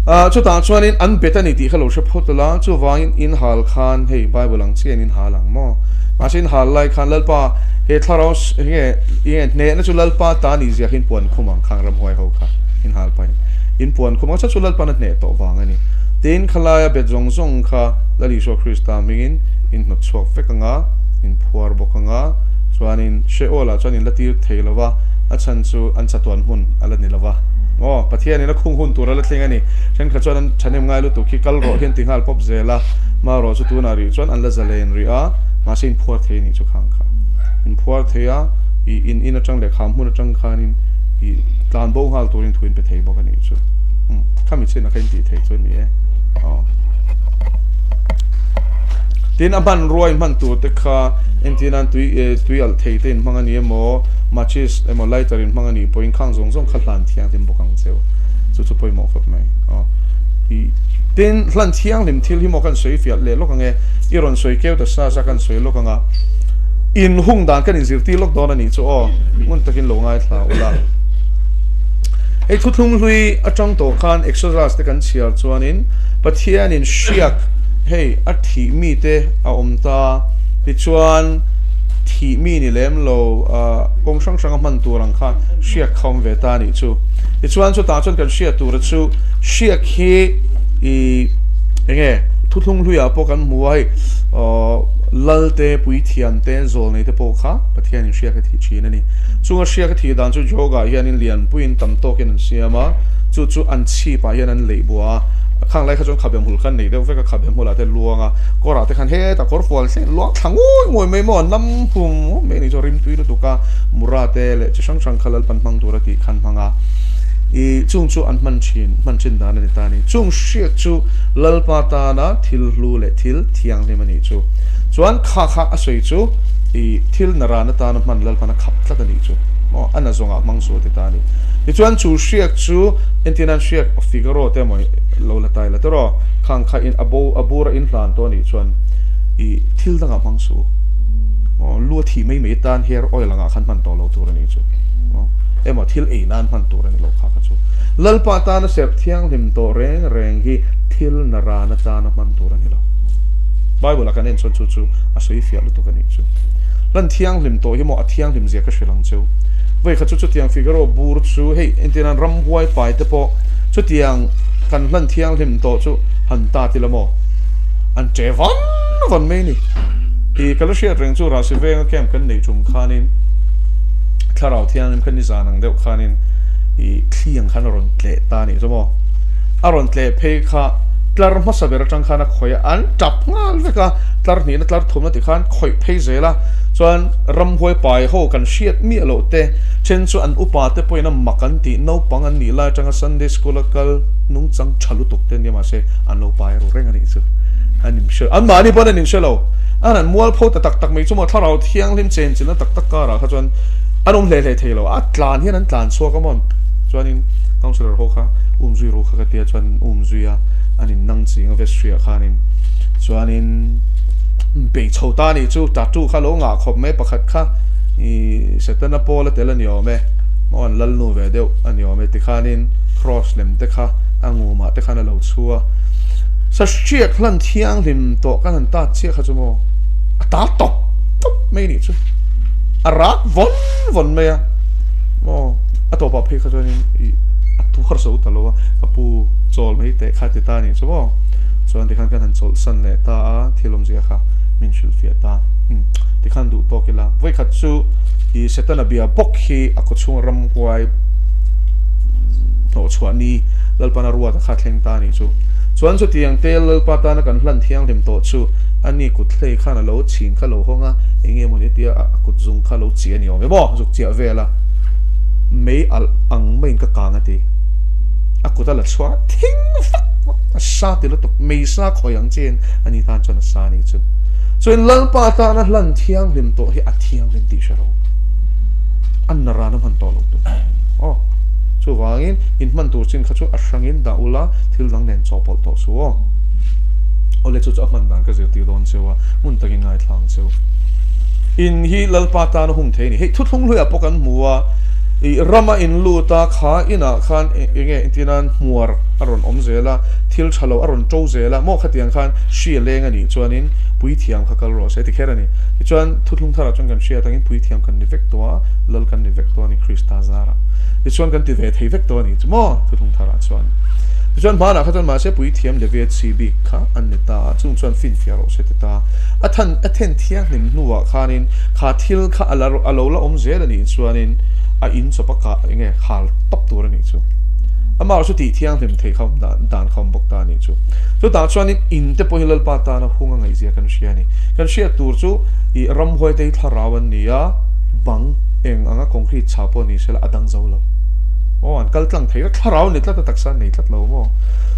A: Ah chutah chuanin an bet a ni tih kha lo hre phawt ula, chuvangin in hal khan hei Bible ang chiahin in hal ang maw? Mahse in hal lai khan Lalpa he thlarau nge nge hnehna chu Lalpa ta nih zia kha in puan khum ang khang ramhuai ho kha in hal pahin in puan khum ang cha chu Lalpan a hneh tawh vang a ni. Tin khalaia bet zawng zawng kha Lal Isua Krista hmingin in hnawt chhuak vek ang a, in phuar bawk ang a, chuanin Sheol ah chuan in la tir thei lo va, a chhan chu an chatuan hmun a la ni lo va. Aw, Pathianin a khung hun tur a la thleng a ni. Thenkhat chuan an thahnem ngai lutuk hi kal rawh hian ti nghal pawp zel a, marawh chu tunah rih chuan an la zalen rih a, mahse in phuar thei a nih chu khang kha. In phuar thei a, ih in in atang leh kham hmun atang khanin ih tlan bo nghal turin thu in pe thei bawk a nih chu. Umm, khami chin a kha in tih theih chu a ni e. Aw. Tin, a hmanrua in hman tur te kha entir nan tui eh tui alh thei te in hmang a ni emaw, matches emaw lighter in hmang a nih pawhin khang zawng zawng kha hlan thianghlim bawk ang cheu. Chu chu pawimawh khawp mai. Aw. Ih, tin, hlan thianghlim thil hi maw kan sawi fiah leh lawk ang e. I rawn sawi keu ta sa sa kan sawi lawk ang a. In hung dan kan inzirtir lawk dawn a nih chu aw. Ngun takin lo ngaithla ula. Hei thuthlung hlui atang tawh khan Exodus te kan chhiar chuanin Pathianin hriak hei a thih mite a awm ta. Tichuan thih mi ni lem lo kawng hrang hranga hman tur ang kha hriak kha awm ve ta a nih chu. Tichuan chutah chuan kan hriat tura chu hriak hi i enge thuthlung hluiah pawh kan hmu a hei lal te puithiam te zawl nei te pawh kha Pathianin hriak a thih thin a ni. Chunga hriak a thih dan chu Jogah hianin lianpuiin tam tawkin an siam a, chu chu an chhipah hian an leih buah a, khang lai kha chuan khabe hmul kha an nei deuh vek a, khabe hmulah te luang a, kawrah te khan hetah kawr fual thleng luang thla ngawi ngawi mai maw, nam hum mai a nih chu rimtui lutuk a, mura te leh chi hrang hrang kha Lalpan hmang tur a tih khan hmang a, ih chung chu an hman thin, hman thin dan a ni ta a ni. Chung hriak chu Lalpa tana thil hlu leh thil thianghlim a nih chu. Chuan kha kha a sawi chu ih thil na ran atana hman Lalpan a khap tlat a nih chu. Maw a na zawngah hmang sual ti ta a ni. Tichuan chu hriak chu entir nan hriak Figaro te emaw lo la tai la te rawh. Khang kha in a bo a bur a in hlan tawh a nih chuan ih thil dangah hmang suh. Maw lu a thih mai mai tan hair oil angah khan hman tawh lo tur a nih chu. Maw emaw thil ei nan hman tur a ni lo kha kha chu. Lalpa tana serh thianghlim tawh reng reng hi thil na ran atana hman tur a ni lo. Bible ah kan en chuan chu chu a sawi fiah lutuk a nih chu. Lan thianghlim tawh hi maw a thianghlim zia ka hrilh ang cheu. Vei kha chu chutiang Figaro bur chu hei entir nan ramhuai pai te pawh chutiang kan hlan thianghlim tawh chu han ta ti la maw an che van van mai ni. I ka la hriat reng chu Rasi venga camp kan neih tum khanin thlarau thianghlim kha nizan ang deuh khanin i thli ang khan a rawn tleh ta a nih chu maw. A rawn tleh phei kha tlar hmasa ber atang khan a khawih a, an tap nghal vek a, tlar hnihna tlar thumna tih khan khawih phei zel a, chuan ramhuai pai ho kan hriat miah loh te then chu an upa te pawhin a mak an tih naupang an nih lai atanga Sunday school a kal nungchang tha lutuk te nia mahse an lo pai ru reng a nih chu an inhre an mahni pawn an inhre lo an han mual pho ta tak tak mai chu maw thlarau thianghlim chenchilhna tak tak karah kha chuan an awm hle hle thei lo a tlan hian an tlan chhuak a maw chuanin councillor ho kha umzui ru kha ka tia chuan umzui a an in nang ching a vestry ah khanin chuanin bei chho ta nih chu tattoo kha lo ngah khawp mai pakhat kha ih setana pawl a tel a ni awm e maw an lal nu ve deuh a ni awm e tikhanin cross lem te kha a ngumah te khan a lo chhu a sa hriak hlan thianghlim tawh kan han tat chiah kha chu maw a ta tawp tawp mai nih chu a rak vawn vawn mai a maw a tawpah phei kha chuanin ih a tuar zo ta lo a ka pu chawl mai teh kha ti ta a nih chu maw chuan tikhan kan han chawlhsan leh ta a thil awmzia kha min hrilhfiah ta umm tikhan duh tawk ila vawikhat chu ih Setana bia bawk hi a khaw chhunga ramhuai hnawhchhuah ni Lalpana ruata kha thleng ta a nih chu chuan chutiang te Lalpa tana kan hlan thianghlim tawh chu ani kut hlei khan a lo chhin kha lo hawng a eng nge mawni tia a kut zung kha lo chi a ni awm em aw zuk chiah vel a mei alh ang maiin ka kang a ti a kut a la chhuak a thing vak vak a sa ti lutuk mei sa khawi ang chiin ani tan chuan a sa a nih chu. Chuan Lalpa tana hlan thianghlim tawh hi a thianghlim tih hre lo. An na ran a hman tawh lo tu. Aw. Chuvangin in hman tur chin kha chu a hrangin dah ula thil dang nen chawhpawlh tawh suh aw. Awle chu chu a hman dan ka zirtir dawn cheu a, hmun takin ngaithla ang cheu. In hi Lalpa tana hung thei a ni. Hei thuthlung hluiah pawh kan hmu a, ih rama in lut a, kha inah khan eng nge engtin hmuar a rawn awm zel a, thil tha lo a rawn to zel a, maw khatiang khan hri a leng a nih chuanin puithiam kha kal rawh se ti kher a ni. Tichuan thuthlung tharah chuan kan hriat angin puithiam kan ni vek tawh a, lal kan ni vek tawh a ni Krista zarah. Tichuan kan ti ve thei vek tawh a ni chu maw thuthlung tharah chuan. Tichuan hmanah kha chuan mahse puithiam Levia chi bik kha an ni ta a, chung chuan finfiah rawh se ti ta. A than a then thianghlim hnuah khanin kha thil kha a la a lo la awm zel a nih chuanin a in chawp a kah enge hal tawp tur a nih chu. Amah chu tih thianghlim theih kha awm dan dan kha awm bawk ta a nih chu. Chutah chuanin in te pawh hi Lalpa tana hung a ngaihzia kan hria a ni. Kan hriat tur chu ih ramhuai te hi thlarau an ni a, bang eng anga concrete chha pawh ni sela a dang zo lo. Aw an kal tlang thei vek, thlarau an ni tlat a, taksa an nei tlat lo maw?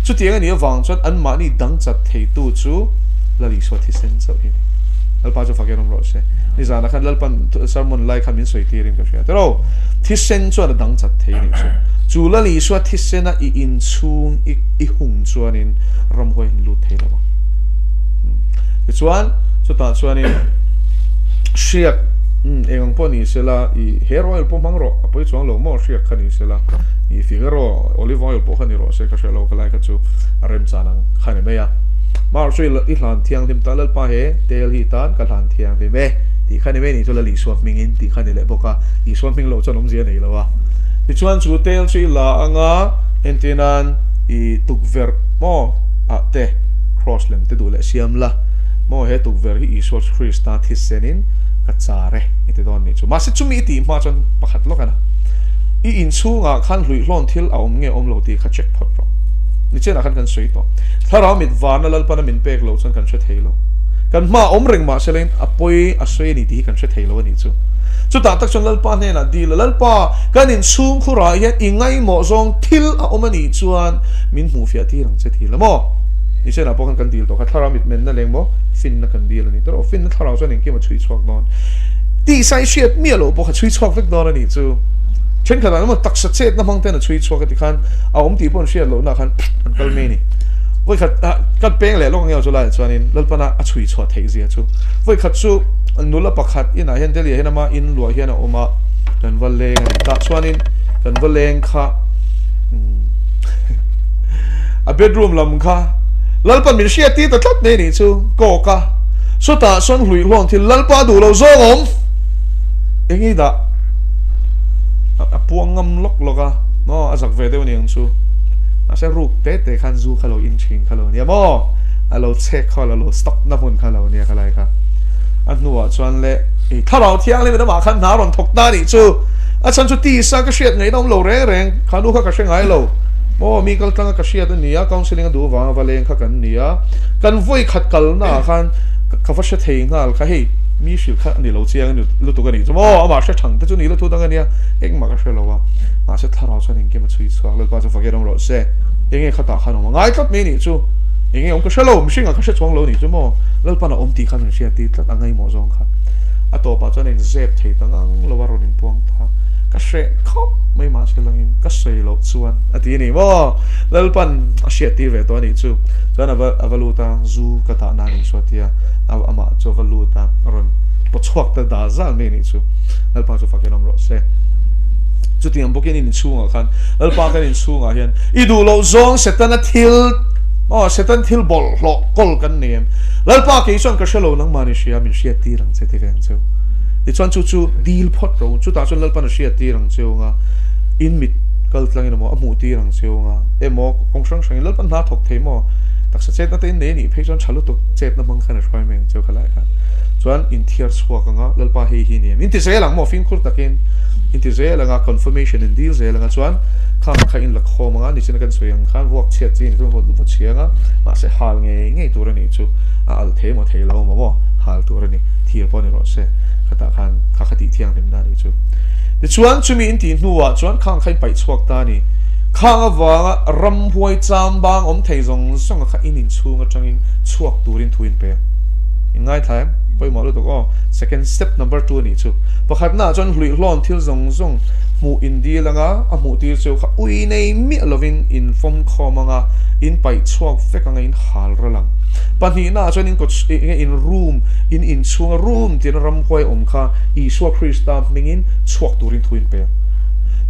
A: Chutiang a nih avang chuan anmahni dang chat theitu chu Lal Isua thisen chauh hi a ni. Lalpa chu fakin awm rawh se. Nizanah khan Lalpan sermon lai khan min sawi tirin ka hria. Tiraw? Thisen chuan a dang chat thei a nih chu. Chu Lal Isua thisena i inchhung i i hung chuanin ramhuai an lut thei lo ang. Tichuan, chutah chuanin hriak eng ang pawh ni sela i hair oil pawh hmang rawh, a pawi chuang lo maw hriak kha ni sela, i figaro olive oil pawh kha ni rawh se ka hria lo khalai kha chu a remchan ang kha ni mai a. Mahse i hlan thianghlim ta Lalpa he tel hi tan ka hlan thianghlim e tih kha ni mai ni chu Lal Isua hmingin tih kha ni leh bawk a, Isua hming loh chuan awmzia nei lo a. Tichuan chu tel chu i la anga entirnan i tukverh maw ah te cross lem te duh leh siam la maw he tukverh hi Isua Krista thisenin ka char e i ti dawn nih chu. Mahse chumi i tih hma chuan pakhat lawk a na. I inchhungah khan hluihlawn thil a awm nge awm lo tih kha check phawt rawh. Nichenah khan kan sawi tawh. Thlarau mit varna Lalpana min pek loh chuan kan hre thei lo. Kan hma awm reng mahse leng a pawi a sawi a ni tih hi kan hre thei lo a nih chu. Chutah tak chuan Lalpa hnenah dil a, Lalpa, kan inchhung khurah hian i ngaihmawh zawng thil a awm a nih chuan min hmuhfiah tir ang che ti la maw? Nichenah pawh khan kan dil tawh kha, thlarau mit menna leng maw finna kan dil a ni tawh rawh, finna thlarau chuan engkim a chhui chhuak dawn. Tihsa i hriat miah loh pawh kha chhui chhuak vek dawn a nih chu. Thenkhatah emaw taksa chetna hmang ten a chhui chhuak a ti khan a awm tih pawh an hriat lohna khan an kal mai a ni. Vawikhat kan peng leh lawk ang emaw chu laiah chuanin Lalpana a chhui chhuah theih zia chu. Vawikhat chu nula pakhat inah hian Delhi ah hian ama in luah hian a awm a, kan va leng a ni. Tah chuanin kan va leng kha a bedroom lam kha Lalpan min hriat tir ta tlat mai a nih chu kawk a. Chutah chuan hluihlawn thil Lalpa duh lo zawng awm eng i dah a puang ngam lawk lawk a maw a zak ve deuh a ni ang chu. Mahse ruk te te khan zu kha lo in thin kha lo nia maw a lo chhek kha lo stock na hmun kha lo nia khalai kha. A hnuah chuan le i thlarau thianghlim in amah khan hna rawn thawk ta nih chu. A chhan chu tisa ka hriat ngaihna awm lo reng reng kha nu kha ka hre ngai lo. Maw mi kal tlanga ka hriat a nia counselling a duh vanga va leng kha kan nia. Kan vawi khat kalna ah khan ka va hre thei nghal kha hei mi hrilh kha a ni lo chiang a lutuk a nih chu maw amah hre thang te chu ni la thu dang a nia engmah ka hre lo a. Mahse thlarau chuan engkim a chhui chhuak Lalpa chu fak in awm rawh se. Enge khatah khan awm a ngai tlat mai nih chu. Enge awm ka hre lo mihring ah ka hre chuang lo nih chu maw Lalpan a awm tih khan min hriat tir tlat a ngaimawh zawng kha. A tawpah chuan a inzep thei ta ngang lo a rawn inpuang ta. Ka hreh khawp mai mahse langin ka sawi loh chuan a ti a ni maw Lalpan a hriat tir ve tawh a nih chu. Chuan a va a va lut a zu ka dah na nih chu a ti a amah chu a va lut a a rawn paw chhuak ta dah zal mai a nih chu. Lalpa chu fak in awm rawh se. Chutiang bawkin in inchhungah khan Lalpa kan inchhungah hian i duh loh zawng Setana thil aw Setan thil bawlhhlawh kawl kan nei em? Lalpa kei chuan ka hre lo nangmah ni hria min hriat tir ang che ti ve ang cheu. Tichuan chu chu dil phawt ro chutah chuan Lalpan a hriat tir ang cheu anga in mit kal tlangin emaw a hmuh tir ang cheu anga emaw kawng hrang hrangin Lalpan hna thawk thei maw taksa chetna te in nei a nih phei chuan tha lutuk chetna hmang khan a hruai mai ang cheu khalai khan chuan in thiar chhuak anga Lalpa hei hi ni em in ti zel ang maw fimkhur takin in ti zel anga confirmation in dil zel anga chuan khang kha in la khawm anga nichina kan sawi ang khan vuak chhiat chi in va chhiang a mahse hal ngei ngei tur a nih chu a al thei emaw thei lo emaw maw hal tur a ni thir pawh ni rawh se khatah khan kha kha tih thianghlim na a nih chu tichuan chumi in tih hnuah chuan khang kha in paih chhuak ta a ni khang avanga ramhuai chambang awm thei zawng zawng a kha in inchhung atangin chhuak turin thu in pek. In ngaithla em? Pawimawh lutuk aw. Second step number 2 anih chu. Pakhatna ah chuan hluihlawn thil zawng zawng hmuh in dil anga a hmuh tir chu kha ui nei miah lovin in fawm khawm anga in paih chhuak vek anga in hal ral ang. Pahnihna ah chuan in kawt enge in room in inchhunga room tina ramhuai awm kha Isua Krista hmingin chhuak turin thu in pe.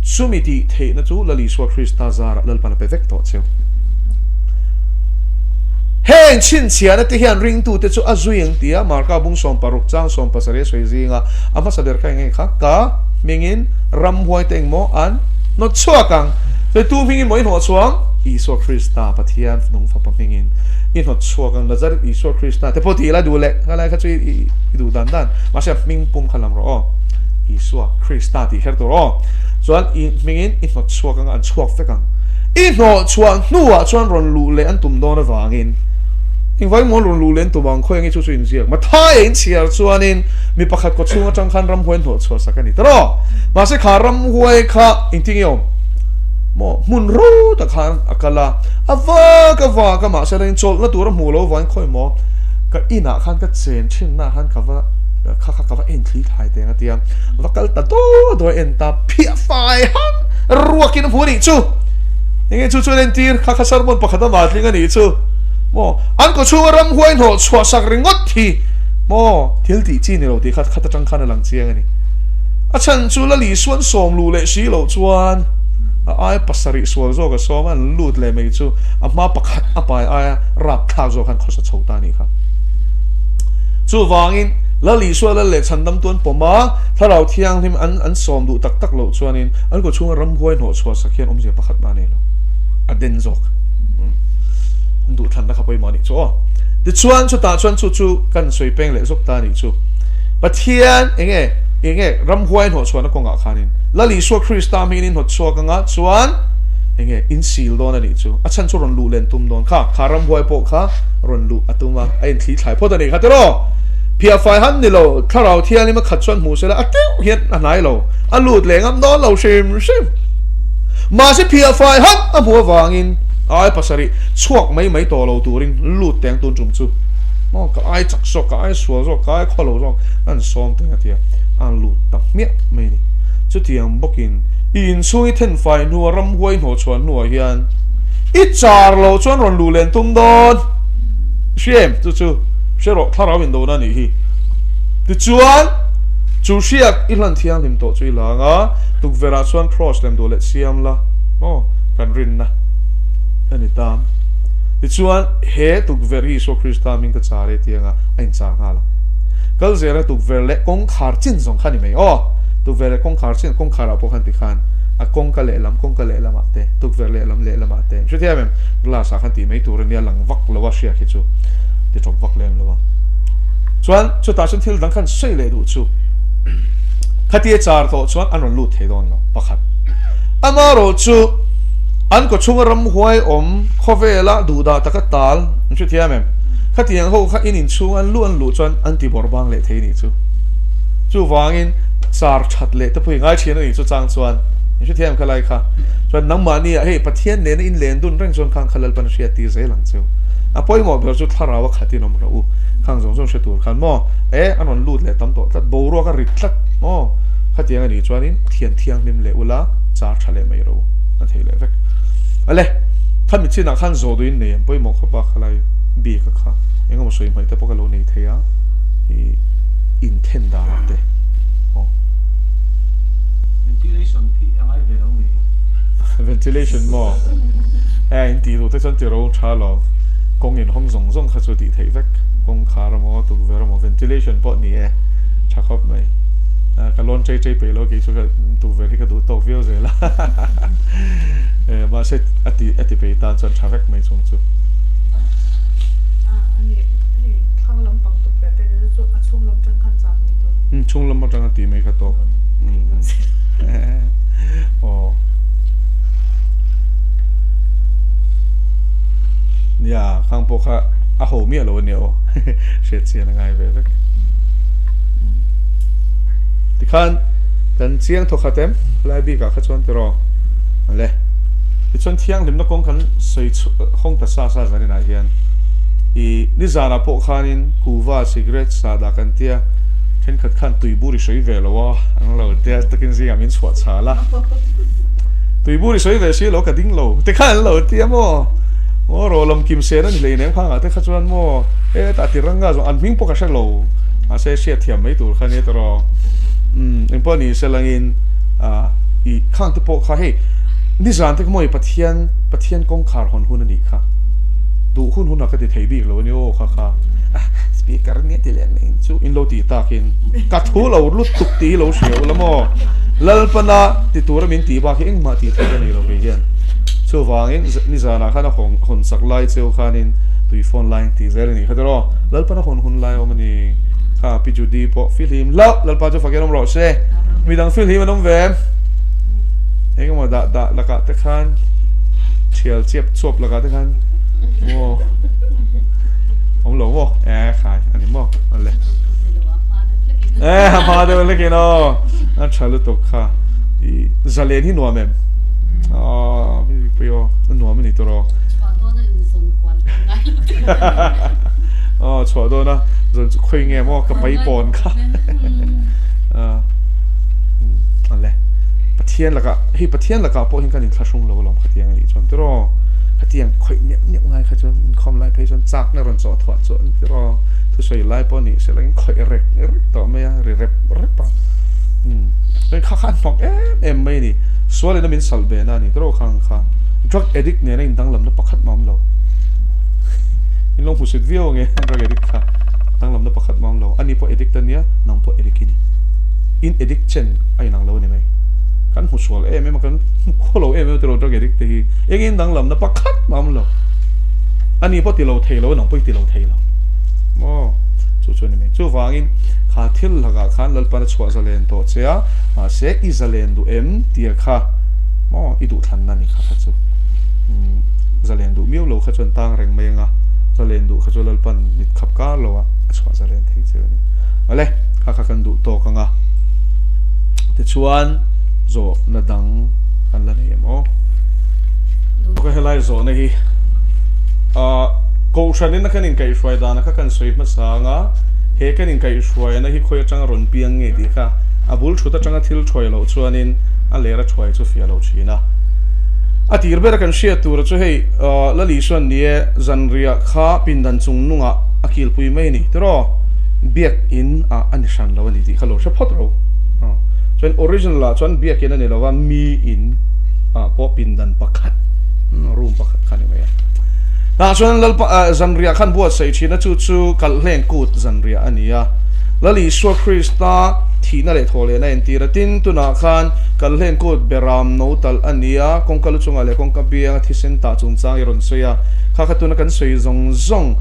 A: Chumi tih theihna chu Lal Isua Krista zarah Lalpan a pe vek tawh cheu. Heng chhinchhiahna te hian ringtute chu a zui ang tia Marka bung 16 chang 17 a sawi zinga a hmasa ber kha eng nge kha? Ka hmingin ramhuai te engmaw an hnawt chhuak ang. Chu tu hmingin maw i hnawh chhuang? Isua Krista Pathian nung fapa hmingin i hnawt chhuak ang. Nazareth Isua Krista te pawh tih ila duh leh kha lai kha chu i duh dan dan. Mahse a hming pum kha lam rawh aw. Isua Krista tih kher tur aw. Chuan i hmingin i hnawt chhuak ang a, an chhuak vek ang. I hnawh chhuah hnuah chuan rawn luh leh an tum dawn avangin engvai maw rawn luh leh an tum ang khawi ange chu chu inziak. Mathaia inchhiar chuanin mi pakhat kaw chhung atang khan ramhuai hnawh chhuah sak a ni ta rawh. Mahse kha ramhuai kha engtin nge awm? Maw hmun ro tak khan a kal a, a vak a vak a mahse la inchawlhna tur a hmuh loh avangin khawi maw ka inah khan ka chen thinna khan ka va kha kha ka va en thli thlai teng a tia va kal ta daw daw a en ta phiah fai han ruakin a hmu a nih chu. Enge chu chuan entir kha kha sermon pakhat a matling a nih chu maw an kaw chhunga ramhuai hnawh chhuah sak ringawt hi maw thil tih chi ni lo tih kha khat atang khan a lang chiang a ni. A chhan chu la Lisuan sawm luh leh si loh chuan a ai pasarih sual zawk a sawm a an lut leh mai chu a hma pakhat a pai aia rapthlak zawk khan khawsa chho ta a nih kha. Chuvangin la Lisua lal leh chhandam tuan pawm a thlarau thianghlim an an sawm duh tak tak loh chuanin an kaw chhunga ramhuai hnawh chhuah sak hian awmzia pakhat mah a nei lo. A den zawk. An duhthlanna kha pawimawh a nih chu aw. Tichuan chutah chuan chu chu kan sawi peng leh zawk ta a nih chu. Pathian enge enge ramhuai hnawh chhuahna kawngah khanin Lal Isua Krista hmingin in hnawt chhuak anga chuan enge in sil dawn a nih chu. A chhan chu rawn luh len tum dawn kha. Kha ramhuai pawh kha rawn luh a tum a, a inthli thlai phawt a nih kha tiraw. Phiahfai han ni lo, thlarau thianghlim a khat chuan hmuh sela a teuh hian a hnai lo, a lut leh ngam dawn lo hrim hrim. Mahse phiahfai han a hmuh avangin a ai pasarih chhuak mai mai tawh lo turin lut teng tun tum chu maw ka ai chak zawk, ka ai sual zawk, ka ai khaw lo zawk an sawm teng a tia a lut ta hmiah mai a ni. Chutiang bawkin i inchhung i thenfai hnua ramhuai hnawhchhuah hnuah hian i char lo chuan rawn luh len tum dawn. Hria em? Chu chu hre rawh, thlarau indona a nih hi. Tichuan, chu hriak i hlan thianghlim tawh chu i la ang a, tukverhah chuan kraws lem duh leh siam la, aw, kan rinna a ni ta. Tichuan, he tukverh hi Isua Krista hming ka char e tih anga a inchar nghal ang. Kal zela tukverh leh kawngkhar chin zawng kha a ni mai, aw, tukverh leh kawngkhar chin, kawngkharah pawh khan tikhan a kawngka lehlam, kawngka lehlamah te, tukverh lehlam lehlamah te, hrethiam em? Glass ah khan tih mai tur a nia lang vak lo a hriak hi chu ti tawp vak lem lo a. Chuan chutah chuan thil dang khan sawi leh duh chu khatia char tawh chuan an rawn lut thei dawn lo pakhat. Amarawh chu an kaw chhunga ramhuai awm khawvela duhdah taka tal an hrethiam em? Khatiang ho kha in inchhung an luh an luh chuan an ti bawrh bang leh thei nih chu. Chuvangin char that leh te pawh i ngai thin a nih chu chang chuan in hrethiam em kha lai kha. Chuan nangmahni ah hei Pathian nena in len dun reng chuan khang kha Lalpan a hriat tir zel ang cheu. A pawimawh ber chu thlarau a khat in awm rawh u. Khang zawng zawng hre tur khan maw e an rawn lut leh tam tawh tlat, boruak a rit tlat maw khatiang a nih chuanin thian thianghlim leh ula char tha leh mai rawh u a thei leh vek. Ale khami chinah khan zawh duhin nei an pawimawh khawp a khalai bik a kha engemaw sawi hmaih te pawh ka lo nei thei a i inthen danah te aw.
B: Ventilation khi a ngai ve lo nge?
A: Ventilation maw? E in tih duh te chuan ti ro tha lo. Kawng in hawng zawng zawng kha chu tih theih vek. Kawngkhar emaw tukverh emaw ventilation pawh ni e. Tha khawp mai. Ka lawn chei chei peih lo kei chu ka tukverh hi ka duh tawk viau zel a. E mahse a ti a ti peih tan chuan tha vek mai chung chu. Chhung lam atanga tih mai kha tawk. Aw. Nia, khang pawh kha a ho miah lo a nia aw. Hriat chian a ngai ve vek. Tikhan kan chiang thaw khat em? Lai bikah kha chuan tiraw? Ale. Tichuan thianghlimna kawng kan sawi hawng ta sa sa zaninah hian. I nizanah pawh khanin kuhva cigarette sahdah kan tia thenkhat khan tuibur i sawi ve lo a an lo tia takin zingah min chhuah chhal a tuibur i sawi ve si lo ka ding lo te khan an lo tia maw aw rawlawm kim sen a ni hleinem khangah te kha chuan maw hetah tiranga zawng an hming pawh ka hre lo mahse hriat thiam mai tur kha nia tawh umm engpawh ni se langin ah i khang te pawh kha hei nizan te kha maw i Pathian Pathian kawngkhar hawn hun a nih kha. Duh hun hunah ka ti thei bik lo a ni aw kha kha speaker nia ti leh mai chu in lo tih takin ka thu lo lutuk tih hi lo hria ula maw Lalpana ti tura min tih bak hi engmah tih theih ka nei lo kei hian chuvangin nizanah khan a hawn hawn sak lai cheu khanin tui phone line tih zel a nih kha tiraw Lalpana hawn hun lai awm a ni kha Pi Judy pawh fihlim hlauh Lalpa chu fakin awm rawh se midang fihlim an awm ve em engemaw dah dah lakah te khan thial chiap chuap lakah te khan maw awm lo maw e khai ani maw ale e a hma deuh hlekin aw a tha lutuk kha i zalen hi nuam em aw pui aw a nuam ani tur aw aw chhuah dawn a zan chu khawi nge maw ka pai pawn kha ale Pathian lakah hei Pathian lakah pawh hian kan inthlahrung lo alawm khatiang anih chuan tiraw khatiang khawih neuh neuh ngai kha chuan inkhawm lai phei chuan chakna rawn chawh thuah chuan tiraw thusawi lai pawh ni sela in khawih rek rek tawh mai a ri rep rep a umm chuan kha kha an hnawk em em mai a ni sual in a min salh ve na a ni tiraw khang kha drug addict nena indanglamna pakhat mah a awm lo in lo hmusit viau ange drug addict kha danglamna pakhat mah a awm lo ani pawh addict ania nang pawh addict i ni in addict chen a inang lo a ni mai. Kan hmu sual em em a, kan hmu khaw lo em em tiraw drug addict te hi engin danglamna pakhat mah awm lo. Ani pawh ti lo thei lo, nang pawh i ti lo thei lo. Maw? Chu chu a ni mai. Chuvangin kha thil lakah khan Lalpan a chhuah zalen tawh che a, mahse i zalen duh em tia kha maw i duhthlanna a ni kha kha chu. Umm zalen duh miau lo kha chuan tang reng mai anga zalen duh kha chu Lalpan mit khap kar lo a a chhuah zalen thei che a ni. Awle, kha kha kan duh tawk anga. Tichuan zawhna dang kan la nei em aw? Ka helai zawhna hi ah Kohhranin a kan inkaihhruai dana kha kan sawi hmasa anga he kan inkaihhruaina hi khawi atanga rawn piang nge tih kha a bul thut atanga thil thuai loh chuanin a ler a thuai chu fiah lo thin a. A tir bera kan hriat tura chu hei Lali chuan ni e zanriah kha pindan chung nungah a kilpui mai a ni tiraw? Biakin ah a ni hran lo a ni tih kha lo hre phawt ro. Chuan original ah chuan biakin a ni lo a, mi in ah pawh pindan pakhat room pakhat kha a ni mai a. Tah chuan Lalpa zanriah khan buatsaih thin a, chu chu Kalhleng Kut zanriah a ni a. Lal Isua Krista thihna leh thawhlehna a entir a, tin tunah khan Kalhleng Kut beram no talh a ni a, kawngka lu chungah leh kawngka bianga thisen tah chungchang i rawn sawi a, kha kha tuna kan sawi zawng zawng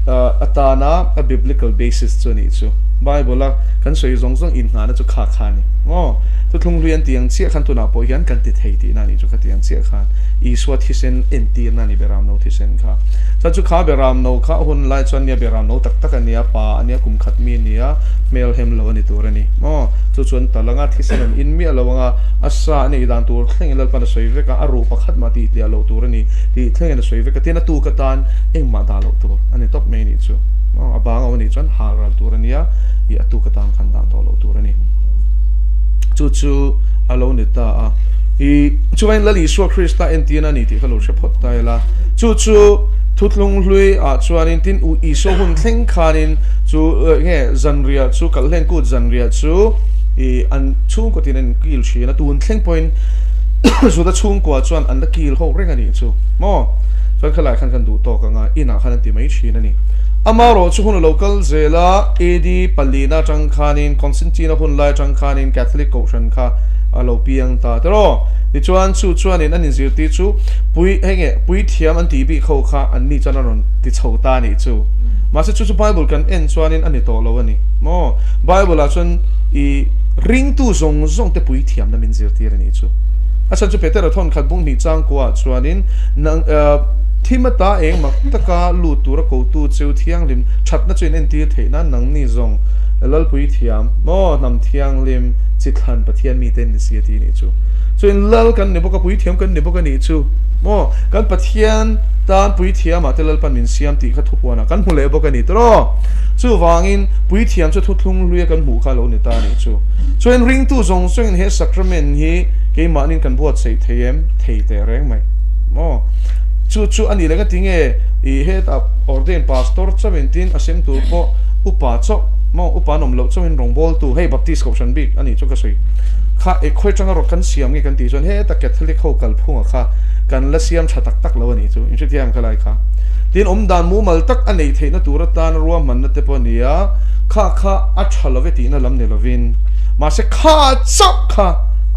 A: atana a biblical basis chu a nih chu. Bible a kan sawi zawng zawng inngahna chu kha kha a ni. Aw, thuthlung hlui an tih ang chiah khan tunah pawh hian kan ti thei tihna a nih chu kha tih ang chiah khan Isua thisen entirna a ni Beramno thisen kha. Chuan chu kha Beramno kha a hun lai chuan nia Beramno tak tak a nia, pa a nia, kum khat mi a nia, hmel hem lo a ni tur a ni. Aw, chu chuan tal anga thisen an in miah lo anga a sa a neih dan tur thlengin Lalpan a sawi vek a, a ruh pakhat mah tih tliah loh tur a ni tih thlengin a sawi vek a, tin a tuk atan engmah dah loh tur a ni tawp mai a nih chu. Aw, a bang a awm a nih chuan hal ral tur a nia, ih a tuk atan khan dah tawh loh tur a ni. Chu chu a lo ni ta a. Ih, chuvain Lal Isua Krista entirna a ni tih kha lo hre phawt ta ila. Chu chu Thutlung hlui ah chuanin tin U Isua hun thleng khanin chu nge zanriah chu Kalhlen Kut zanriah chu ih an chhungkaw tin an kil thin a, tun thleng pawhin Juda chhungkua chuan an la kil ho reng a nih chu maw? Chuan khalai khan kan duh tawk anga inah khan an ti mai thin a ni. Amaherawh chu hun a lo kal zel a, AD palina atang khanin Constantine-a hun lai atang khanin Catholic kohhran kha a lo piang ta tiraw. Tichuan chu chuanin an inzirtir chu pui hei nge puithiam an tih bik ho kha an ni chuan a rawn ti chho ta a nih chu. Mahse chu chu Bible kan en chuanin a ni tawh lo a ni maw. Bible ah chuan i ringtu zawng zawng te puithiamna min zirtir a nih chu. A chhan chu Petera thawnkhat bung hnih changkua ah chuanin nang thim ata eng mak taka lut tura kotu cheu thianghlim thatna chu in entir theih nan nangni zawng Lalpui thiam maw hnam thianghlim chi thlan Pathian mite an ni si a ti nih chu. Chuan Lal kan ni bawk a, puithiam kan ni bawk a nih chu maw? Kan Pathian tan puithiamah te Lalpan min siam tih kha thupuanah kan hmu leh bawk a ni tiraw? Chuvangin puithiam chu thuthlung hluia kan hmuh kha a lo ni ta a nih chu. Chuan ringtu zawng zawngin he sacrament hi keimahnin kan buatsaih thei em? Thei teh reng mai maw? Chu chu a nih leh ka ti nge i hetah ordained pastor chauhin tin a sem tur pawh upa chauh maw upa an awm loh chauhin rawngbawltu hei Baptist kohhran bik a nih chu ka sawi kha e khawi tanga rawh kan siam nge kan tih chuan heta Catholic ho kalphunga kha kan la siam tha tak tak lo a nih chu inhrethiam kha lai kha tin awmdan mumal tak a neih theihna tur atana ruahmanna te pawh a ni a kha kha a tha lo e tihna lam ni lovin mahse kha chauh kha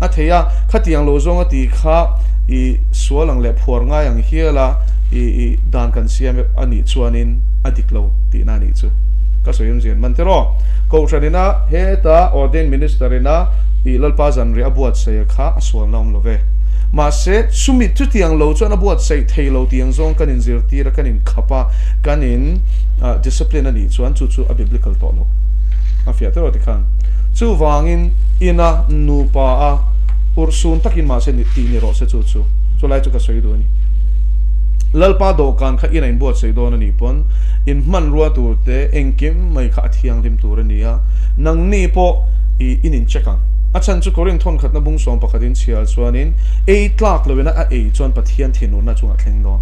A: a thei a khatiang lo zawng a tih kha i sual ang leh phuar ngai ang hial a i i dan kan siam a nih chuanin a dik lo tihna a nih chu ka sawi awmzia an man tiraw Kohhran ina heta ordained minister ina i Lalpa zanriah a buatsaih kha a sualna awm lo ve. Mahse chumi chutiang lo chuan a buatsaih thei lo tih ang zawng kan inzirtir a, kan inkhap a, kan in discipline a nih chuan chu chu a biblical tawh lo. A fiah teuh a tikhan. Chuvangin ina nupa a urhsun takin mahse tih ni rawh se chu chu. Chulai chu ka sawi duh a ni. Lalpa dawhkan kha ina inbuatsaih dawn a nih pawn in hmanrua tur te engkim mai kha a thianghlim tur a ni a, nangni pawh i in in check ang. A chhan chu Korin thawnkhatna bung sawm pakhat in chhiar chuanin ei tlak loin a ei chuan Pathian thinurna chungah thleng dawn.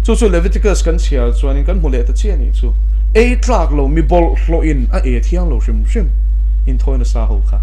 A: Chu chu Leviticus kan chhiar chuanin kan hmu leh ta chiah nih chu. Ei tlak lo mi bawlhhlawhin a e thiang lo hrim hrim inthawi nasa ho kha.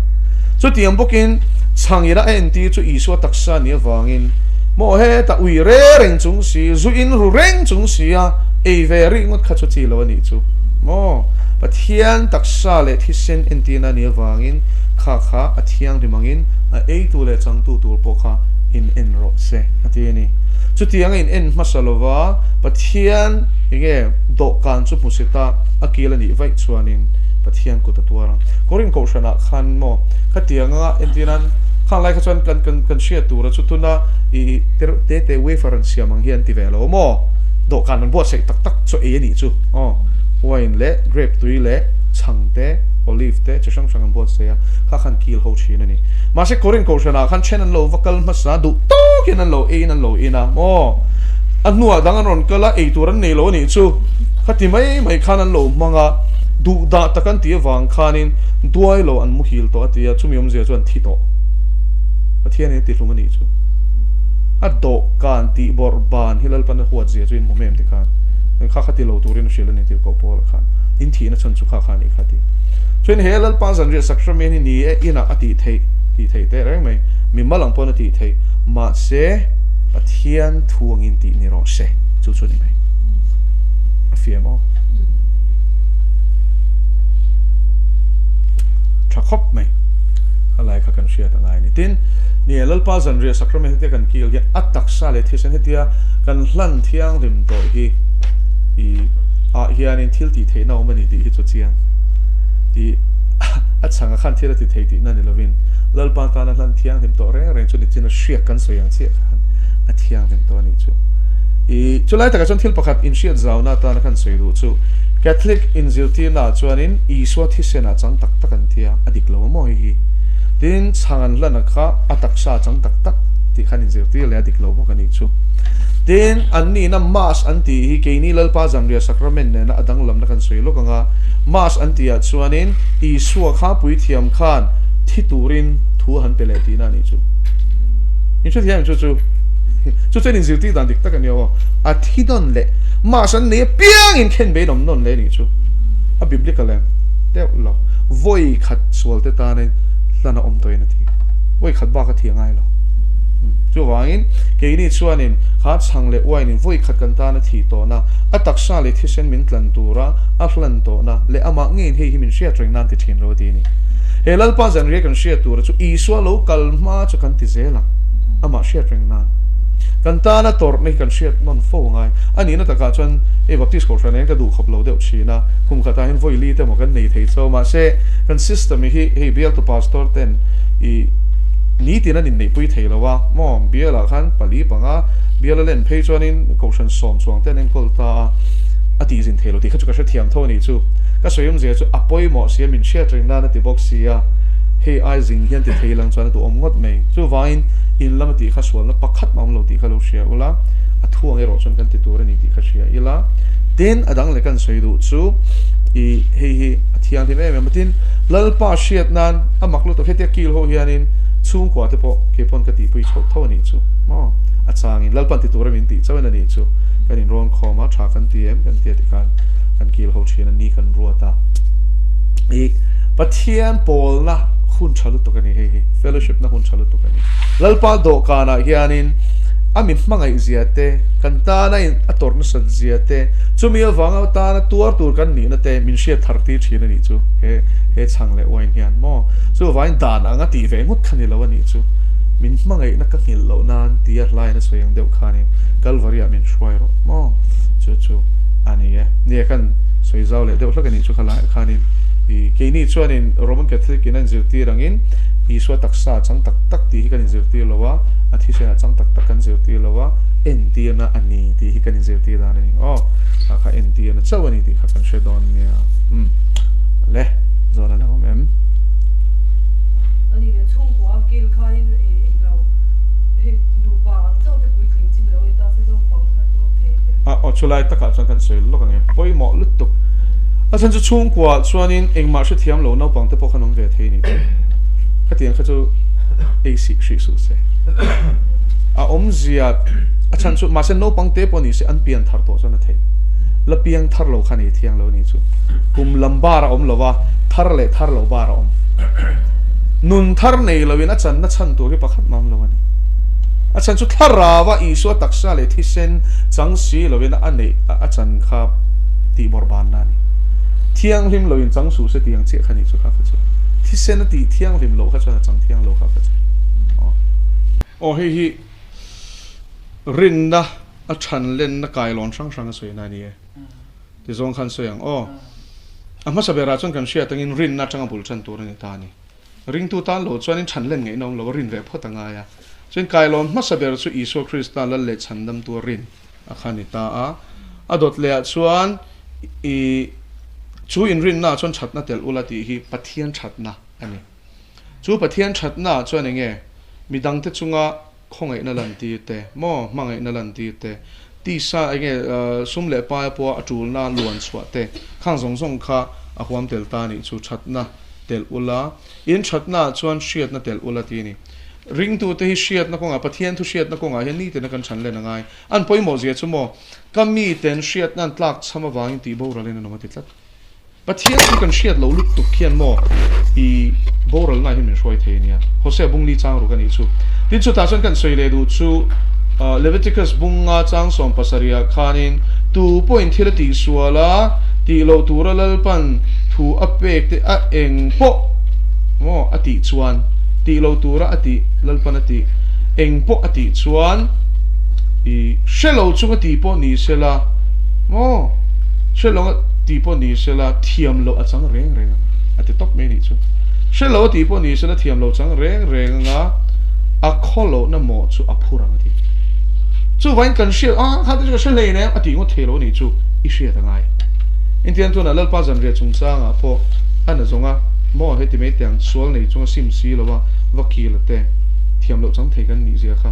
A: Chutiang bawkin chhangina a entir chu Isua taksa nih avangin maw hetah ui re reng chung si, zu in ru reng chung si a ei ve rih ngawt kha chu chi lo a nih chu maw. Pathian taksa leh thisen entirna nih avangin kha kha a thianghlim angin a eitu leh changtu tur pawh kha in en rawh se a ti a ni. Chutianga in en hmasa lova Pathian enge dawhkan chu hmu sita a kil a nih vaih chuanin Pathian kut a tuar ang. Korin kohhranah khan maw khatianga entirnan khang lai kha chuan kan kan kan hriat tura chu tuna i te te wafer an siam ang hi an ti ve lo maw dawhkan an buatsaih tak tak chu ei a nih chu aw wine leh grape tui leh chhang te olive te chi hrang hrang an buatsaih a kha khan kil ho thin a ni. Mahse Korin kohhranah khan then an lo va kal hmasa duh tawkin an lo eiin an lo in a maw a hnuah dang an rawn kal a ei tur an nei lo a nih chu khati mai mai khan an lo hmang a duh dah tak an tih avang khanin duai lo an muhil tawh a ti a chumi awmzia chu an thi tawh Pathianin a tihlum a nih chu a dawhkan tih bawrh ban hi Lalpan a huat zia chu in hmu em tikhan kha kha ti lo turin a hrilh a ni tih koh Paula khan in thihna chhan chu kha kha a nih kha a ti. Chuan he Lalpa zanriah sacrament hi ni e inah a tih theih tih theih teh reng mai mimal ang pawn a tih theih mahse Pathian thu angin tih ni rawh se chu chu a ni mai a fiam aw tha khawp mai a lai kha kan hriat a ngai a ni tin ni e Lalpa zanriah sacrament hetia kan kil hian a taksa leh thisen hetia kan hlan thianghlim tawh hi i ah hianin thil tih theihna a awm a ni tih hi chu chiang tih a chhanga khan thil a ti thei tihna ni lovin Lalpa tana hlan thianghlim tawh reng reng chu nichin a hriat kan sawi ang chiah khan a thianghlim tawh a nih chu. I chulai takah chuan thil pakhat inhriat zauna atana kan sawi duh chu Catholic inzirtirna ah chuanin Isua thisen ah chang tak tak an ti a, a dik lo a maw hei hi. Tin, chhang an hlan a kha a taksa a chang tak tak tih khan inzirtir leh a dik lo bawk a nih chu. Tin, an nihna Mass an tih hi keini Lalpa Zanriah Sacrament nena a danglamna kan sawi lawk ang a, Mass an tihah chuanin Isua kha puithiam khan thi turin thu a han pe leh tihna a nih chu. In hrethiam em chu chu? Chu chuan inzirtir dan dik tak a ni aw. A thi nawn leh Mass an nei apiangin khen bein awm nawn leh a nih chu. A biblical em? Deuh lo. Vawi khat sual te tana hlan a awm tawhin a ti. Vawi khat bak a thi a ngai lo. Chuvangin keini chuanin kha chhang leh uainin vawi khat kan tana thih tawhna, a taksa leh thisen min tlan tura a hlan tawhna leh amah ngeiin hei hi min hriat reng nan ti thin lo a ti a ni. He Lalpa zanriah kan hriat tura chu Isua lo kal hma chu kan ti zel ang, amah hriat reng nan. Kan tana tawrhna hi kan hriat nawn fo angai. A nihna takah chuan hei Baptist Kohhran hian ka duh khawp lo deuh thin a, kum khatah hian vawi li te maw kan nei thei cho. Mahse kan system hi hei bialtu pastor ten i nitin an inneihpui thei lo a, maw bialah khan pali panga biala len phei chuanin Kohhran sawm chuang te an enkawl ta a, a tihzin thei lo tih kha chu ka hrethiam tho a nih chu. Ka sawi awmzia chu a pawimawh sia min hriat reng nan a ti bawk sia, hei ai zing hian ti thei lang chuan a duhawm ngawt mai. Chuvangin In lama tih kha sualna pakhat mah awm lo tih kha lo hria ula, a thu ang erawh chuan kan ti tur a ni tih kha hria ila. Tin, a dang leh kan sawi duh chu i hei hi a thianghlim em em a, tin, Lalpa hriat nan a mak lutuk hetia kil ho hianin chhungkua te pawh kei pawn ka tihpui chhoh tho a nih chu maw? A changin Lalpan ti tura min tih chauhin a nih chu kan inrawn khawm a, tha kan ti em kan tia tikhan kan kil ho thin a ni kan ruat a. I Pathian pawlna hun tha lutuk a ni hei hi, fellowship na hun tha lutuk a ni. Lalpa dawhkanah hianin a mi hmangaih zia te, kan tana in a tawrh nasat zia te, chumi avanga tana tuar tur kan nihna te min hriat thar tir thin a nih chu he he chhang leh uain hian maw. Chuvangin dan anga tih ve ngawt kha ni lo a nih chu. Min hmangaihna ka nghilh loh nan tia hlain a sawi ang deuh khanin Kalvari ah min hruai rawh maw. Chu chu a ni e. Nia kan sawi zau leh deuh hlak a nih chu khalaiah khanin i keini chuanin Roman Catholic in a inzirtir angin Isua taksa a chang tak tak tih hi kan inzirtir lo a, a thisen a chang tak tak kan zirtir lo a, entirna a ni tih hi kan inzirtir dan a ni. Aw, kha kha entirna chauh a ni tih kha kan hre dawn nia. Umm, le, zawn a la awm em?
C: A ni leh chhungkua kil khain eng lo hei nupa ang chauh te puitling chi lo ni ta se naupang kha chu thei tel.
A: A, aw chulai takah chuan kan sawi lawk ang e, pawimawh lutuk. A chhan chu chhungkua chuanin engmah hrethiam lo naupang te pawh khan awm ve thei a nih chu. Khatiang kha chu ei sih hrih suh se. A awmzia a chhan chu mahse naupang te pawh ni se an pian thar tawh chuan a theih. La piang thar lo khan ei thiang lo a nih chu. Kum lam bar a awm lo va, thar leh thar lo bar a awm. Nun thar nei loin a channa chhan tur hi pakhat mah awm lo a ni. A chhan chu thlarau a Isua taksa leh thisen chang si loin a neih a chan kha tihbawrh banna a ni. Thianghlim loin chang suh se tiang chiah kha nih chu kha kha chu. Thisen a tih thianghlim loh kha chuan a chang thiang lo kha kha chu. Aw. Aw hei hi rinna a than lenna kailawn hrang hrang a sawina a ni e. Ti zawng khan sawi ang aw. A hmasa berah chuan kan hriat angin rinna atanga bul tan tur a ni ta a ni. Ringtu tan lo chuanin than len ngaihna awm lo a rin ve phawt a ngai a. Chuan kailawn hmasa ber chu Isua Krista lal leh chhandamtu a rin a kha a ni ta a. A dawt lehah chuan i chu inrinnaah chuan thatna telh ula tih hi Pathian thatna a ni. Chu Pathian thatnaah chuan enge midangte chunga khawngaihna lantir te maw hmangaihna lantir te, tisa enge sum leh paia pawha a tulna luan chhuah te khang zawng zawng kha a huam tel ta nih chu thatna telh ula, in thatnaah chuan hriatna telh ula tih a ni. Ringtute hi hriatna kawngah Pathian thu hriatna kawngah hian nitin a kan chhan len a ngai. An pawimawh zia chu maw ka miten hriatna an tlak chham avangin tih boralin an awm a ti tlat. Pathian chu kan hriat loh lutuk hian maw i boralna hi min hruai thei a nia. Hosea bung li chang ruk a nih chu. Tin chutah chuan kan sawi leh duh chu Leviticus bunga chang 17 ah khanin tu pawhin thil a tihsual a, tih loh tura Lalpan thu a pek te a eng pawh maw a tih chuan, tih loh tura a tih Lalpan a tih eng pawh a tih chuan i hre lo chunga tih pawh ni sela maw hre lo tih pawh ni sela thiam loh a chang reng reng ang a ti tawp mai nih chu. Hre lo a tih pawh ni sela thiam loh chang reng reng ang a, a khaw lohna mawh chu a phur ang a ti. Chuvangin kan hriat a kha te chu ka hre hlei nem a tih ngawt thei lo nih chu i hriat a ngai. Intiang tunah Lalpa zanriah chungchangah pawh a na zawng a, maw heti mai tiang sual nei chunga sim si lo a va kil a te thiam loh chang thei kan nih zia kha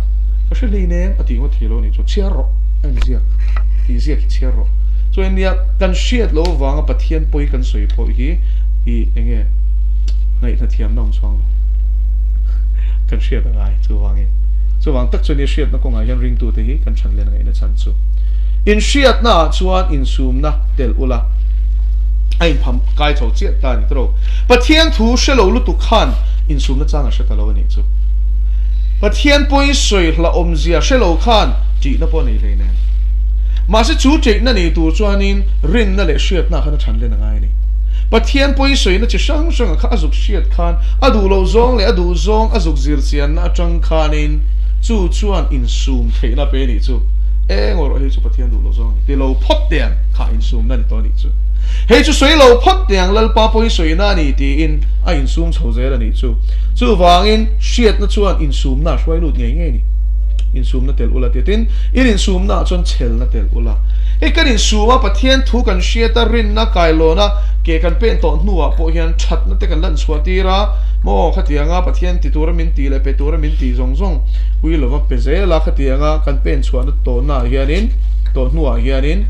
A: ka hre hlei nem a tih ngawt thei lo nih chu chhiar rawh a inziak tih ziak hi chhiar rawh. Chuan nia kan hriat loh avanga Pathian pawi kan sawi pawh hi i enge ngaihna thiamna awm chuang lo. Kan hriat a ngai chuvangin. Chuvang tak chuan i hriatna kawngah hian ringtute hi kan chhan len ngaihna chhan chu. Inhriatna ah chuan insumna telh ula a inpham kai chho chiah ta a ni tawh. Pathian thu hre lo lutuk khan insumna chang a hre ta lo a nih chu. Pathian pawi sawi hlauhawmzia hre lo khan ṭihna pawh a nei hlei nen. Mahse chu ṭeihna nei tur chuanin rinna leh hriatna khan a ṭhan len a ngai a ni. Pathian pawi sawina chi hrang hranga kha a zuk hriat khan a duh loh zawng leh a duh zawng a zuk zir chianna aṭang khanin chu chuan insum theihna pe nih chu eng erawh hei chu Pathian duh loh zawng a ni ti lo phawt teh ang kha insumna ni tawh a nih chu. Hei chu sawi lo phawt teh ang Lalpa pawi sawina a ni tiin a insum chho zel a nih chu. Chuvangin hriatna chuan insumna a hruai lut ngei ngei a ni. Insumna telh ula tia tin, in insumnaah chuan chhelna telh ula. Hei kan insum a, Pathian thu kan hriat a, rinna kailawn a, ke kan pen tawh hnuah pawh hian thatna te kan lan chhuah tir a. Maw khatianga Pathian ti tura min tih leh pe tura min tih zawng zawng ui lova pe zel a, khatianga kan pen chhuahna tawhnaah hianin, tawh hnuah hianin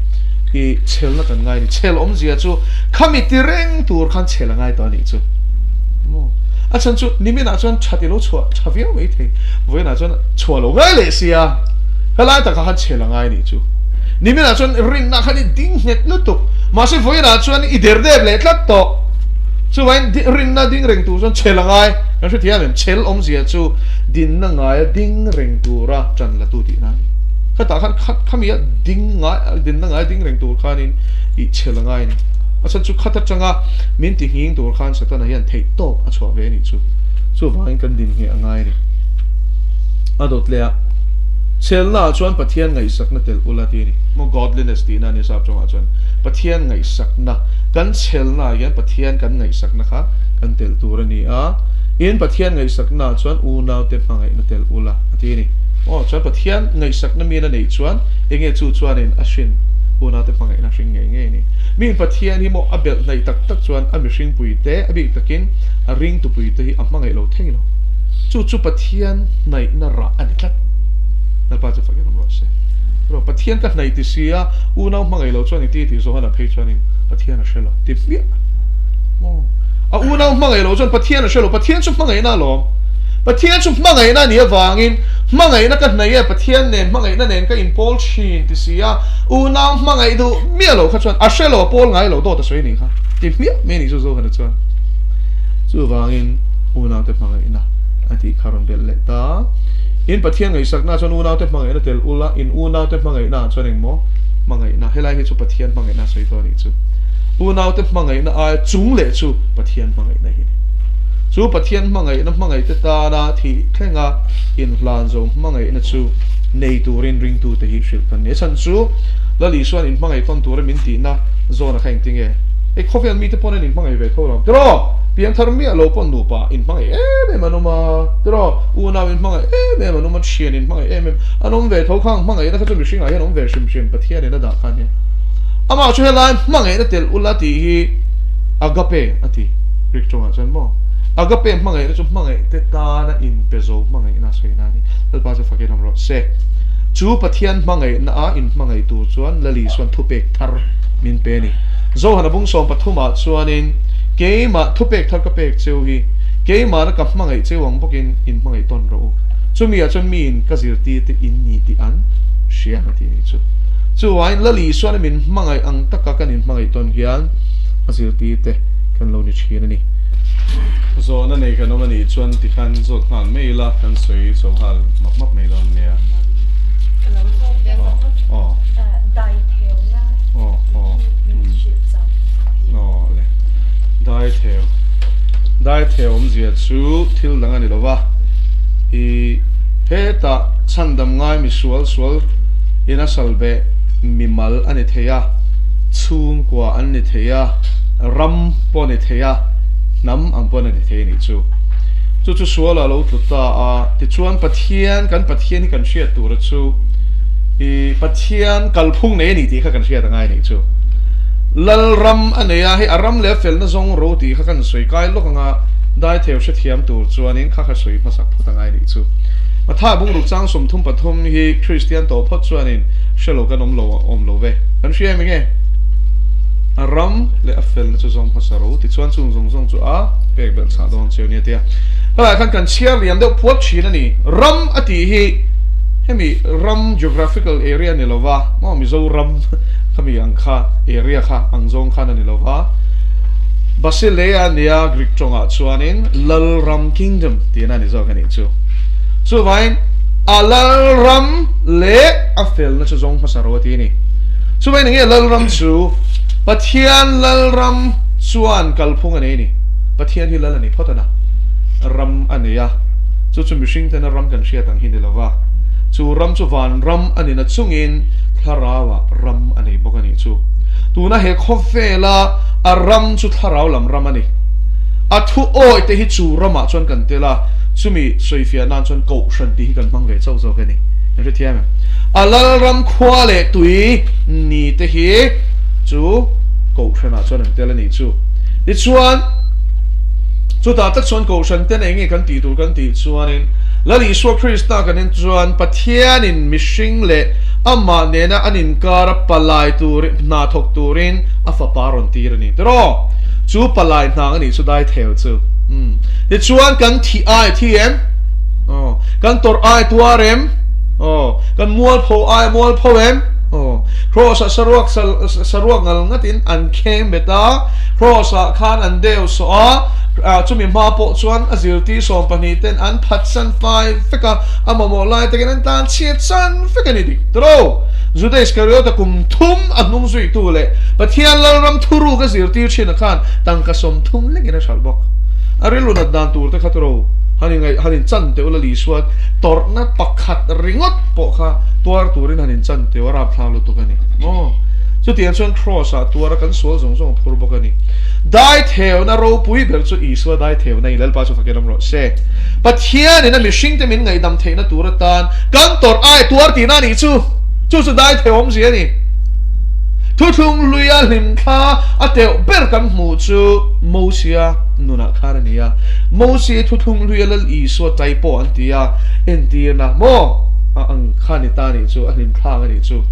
A: i chhelna kan ngai a ni. Chhel awmzia chu khami ti reng tur khan chhel a ngai tawh a nih chu. Maw a chhan chu niminah chuan tha ti lo chhuah tha viau mai thei, vawiinah chuan chhuah lo ngai leh sia, helai takah khan chhel a ngai a nih chu. Niminah chuan rinna khan i ding nghet lutuk, mahse vawiinah chuan i der dep leh tlat tawh. Chuvain rinna ding reng tur chuan chhel a ngai. Kan hrethiam em? Chhel awmzia chu dinna ngaia ding reng tura ṭan la tu tihna a ni. Khatah khan khamia ding ngai, dinna ngaia ding reng tur khanin i chhel a ngai a ni. A chhan chu khat aṭanga min ti nghing tur khan Setana hian theih tawp a chhuah ve a nih chu. Chuvangin kan din ngheh a ngai a ni. A dawt leh a, Chhelnaah chuan Pathian ngaihsakna telh ula ti a ni. Maw godliness tihna a ni sap tawngah chuan. Pathian ngaihsakna kan chhelnaah hian Pathian kan ngaihsakna kha kan telh tur a ni a. In Pathian ngaihsaknaah chuan unaute hmangaihna telh ula a ti a ni. Aw chuan Pathian ngaihsakna min a neih chuan enge chu chuanin a hrin unaute hmangaihna a hring ngei ngei a ni. Mi Pathian hi maw a belh hnaih tak tak chuan a mihringpuite a bik takin a ringtupuite hi a hmangaih lo thei lo. Chu chu Pathian hnaihna rah a ni tlat. Lalpa chu fakin awm rawh se. Rawh Pathian ka hnaih ti si a, unau hmangaih lo chuan i ti tih Johana phei chuanin Pathian a hre lo ti hmiah. Maw? A unau hmangaih lo chuan Pathian a hre lo. Pathian chu hmangaihna alawm. Pathian chu hmangaihna a nih avangin hmangaihna ka hnaih e, Pathian nen hmangaihna nen ka inpawl thin ti si a, unau hmangaih duh miah lo kha chuan a hre lo, a pawl ngai lo, dawt a sawi anih kha ti hmiah mai a nih chu Johana chuan. Chuvangin unaute hmangaihna a tih kha rawn belh leh ta. In Pathian ngaihsakna chuan unaute hmangaihna tel ula, in unaute hmangaihna chuan engmaw hmangaihna, helai hi chu Pathian hmangaihna a sawi tawh a nih chu. Unaute hmangaihna aia chung leh chu Pathian hmangaihna hi a ni. Chu Pathian hmangaihna hmangaihte tana thih thlenga inhlan zo hmangaihna chu nei turin ringtute hi hrilh kan ni. A chhan chu Lal Isua'n inhmangaih tawn tura min tihna zawna kha engtinge? Hei khawvel mite pawn an inhmangaih ve tho lo. Tiraw? Piangthar miah lo pawn nupa inhmangaih em em an awm a, tiraw? Unau inhmangaih em em an awm a, thian inhmangaih em em an awm ve tho. Khang hmangaihna kha chu mihringah hian awm ve hrim hrim Pathianin a dah kha ania. Amah chu helai hmangaihna telh ula tih hi agape a ti Greek tawngah chuan maw? Agape hmangaihna chu hmangaihte tana inpe zo hmangaihna a sawina a ni. Lalpa chu fakin awm rawh se. Chu Pathian hmangaihna a inhmangaih tur chuan Lali chuan thupek thar min pe a ni. Zohana bung 13ah chuanin, Keimah thupek thar ka pek cheu hi, keimahna ka hmangaih cheu ang bawkin in hmangaih tawn rawh u. Chumi ah chuan miin ka zirtirte in ni tih an hria a ti a nih chu. Chuvain Lali chuan min hmangaih ang taka kan inhmangaih tawn hian a zirtirte kan lo ni thin a ni. Zawhna nei kan awm a nih chuan tikhan zawt nghal mai ila kan sawi chho nghal map map mai dawn nia. Aw. Aw aw aw le. Dai theu. Dai theu awmzia chu thil dang a ni lo va. I hetah chhandam ngai mi sual sual in a sal beh mimal a ni thei a, chhungkua an ni thei a, ram pawh a ni thei a, hnam ang pawh a ni thei a nih chu. Chu chu sual a lo tlu ta a, tichuan Pathian, kan Pathian hi kan hriat tura chu i Pathian kalphung nei a ni tih kha kan hriat a ngai a nih chu. Lalram a nei a, hei a ram leh a felna zawng ro tih kha kan sawi kai lawk ang a, daitheu hrethiam tur chuanin kha kha sawi hmasak phawt a ngai a nih chu. Matha bungruk chang 33 hi Kristian tawh phawt chuanin hre lo kan awm lo awm lo ve. Kan hria em enge? A ram leh a felna chu zawng hmasa ro tichuan chung zawng zawng chu a pek belh chhah dawn cheu nia tia. Helaiah khan kan chhiar lian deuh phuat thin a ni. Ram a tih hi hemi ram geographical area a ni lo va, maw Mizoram khami ang kha area kha ang zawng khan a ni lo va. Basileia nia Greek tawngah chuanin Lalram kingdom tihna a ni zawk a nih chu. Chuvain a Lalram leh a felna chu zawng hmasa ro a ti a ni. Chuvain enge Lalram chu? Pathian Lalram chuan kalphung a nei a ni. Pathian hi Lal a ni phawt a na. Ram a nei a, chu chu mihring tena ram kan hriat ang hi ni lo va. Chu ram chu van ram a ni na chungin thlarauah ram a nei bawk a nih chu. Tuna he khawvela a ram chu thlarau lam ram a ni. A thu awi te hi chu ramah chuan kan tel a, chumi sawifiah nan chuan kohhran tih hi kan hmang ve chauh zawk a ni. Kan hrethiam em? A Lalram khua leh tui ni te hi chu kohhranah chuan an tel a nih chu. Tichuan. Chutah tak chuan Kohhran ten eng nge kan tih tur kan tih chuanin Lal Isua Krista kan en chuan Pathianin mihring leh amah nena an inkara palai tur hna thawk turin a fapa rawn tir a ni tiraw? Chu palai hnang a nih chu daithel chu. Umm. Tichuan kan thih ai a thi em? Aw. Kan tawrh ai a tuar em? Aw. Kan mualpho ai a mualpho em? Aw. Kraws-ah saruak saruak ngal ngatin an kheng bet a, Kraws-ah khan an deu sawh a, chumi hma pawh chuan a zirtir 12 ten an phatsan fai vek a, a mamawh lai takin an tan chhiat san vek a ni dik tawh. Juda Iskariota kum thum a hnung zuitu leh Pathian Lalram thuruk a zirtir thin a khan tangka 30 lekin a hralh bawk. A rilru nat dan tur te kha tawh han in han in chan teuh la Isua tawrhna pakhat ringawt pawh kha tuar turin han in chan teuh a rapthlak lutuk a ni maw? Chutiang chuan Kraws-ah tuara kan sual zawng zawng a phur bawk a ni. Daitheuhna ropui ber chu Isua daitheuhna i Lalpa chu fakin awm rawh se. Pathianin a mihringte min ngaihdam theihna tur atan kan tawrh ai tuar tihna a nih chu. Chu chu daitheuh awmzia a ni. Thuthlung hluia hlimthla a teuh ber kan hmuh chu Mosia nunah khan a ni a. Mosia thuthlung hluia Lal Isua tai pawh an ti a, entirna maw a ang kha ni ta a nih chu, a hlimthlak a nih chu.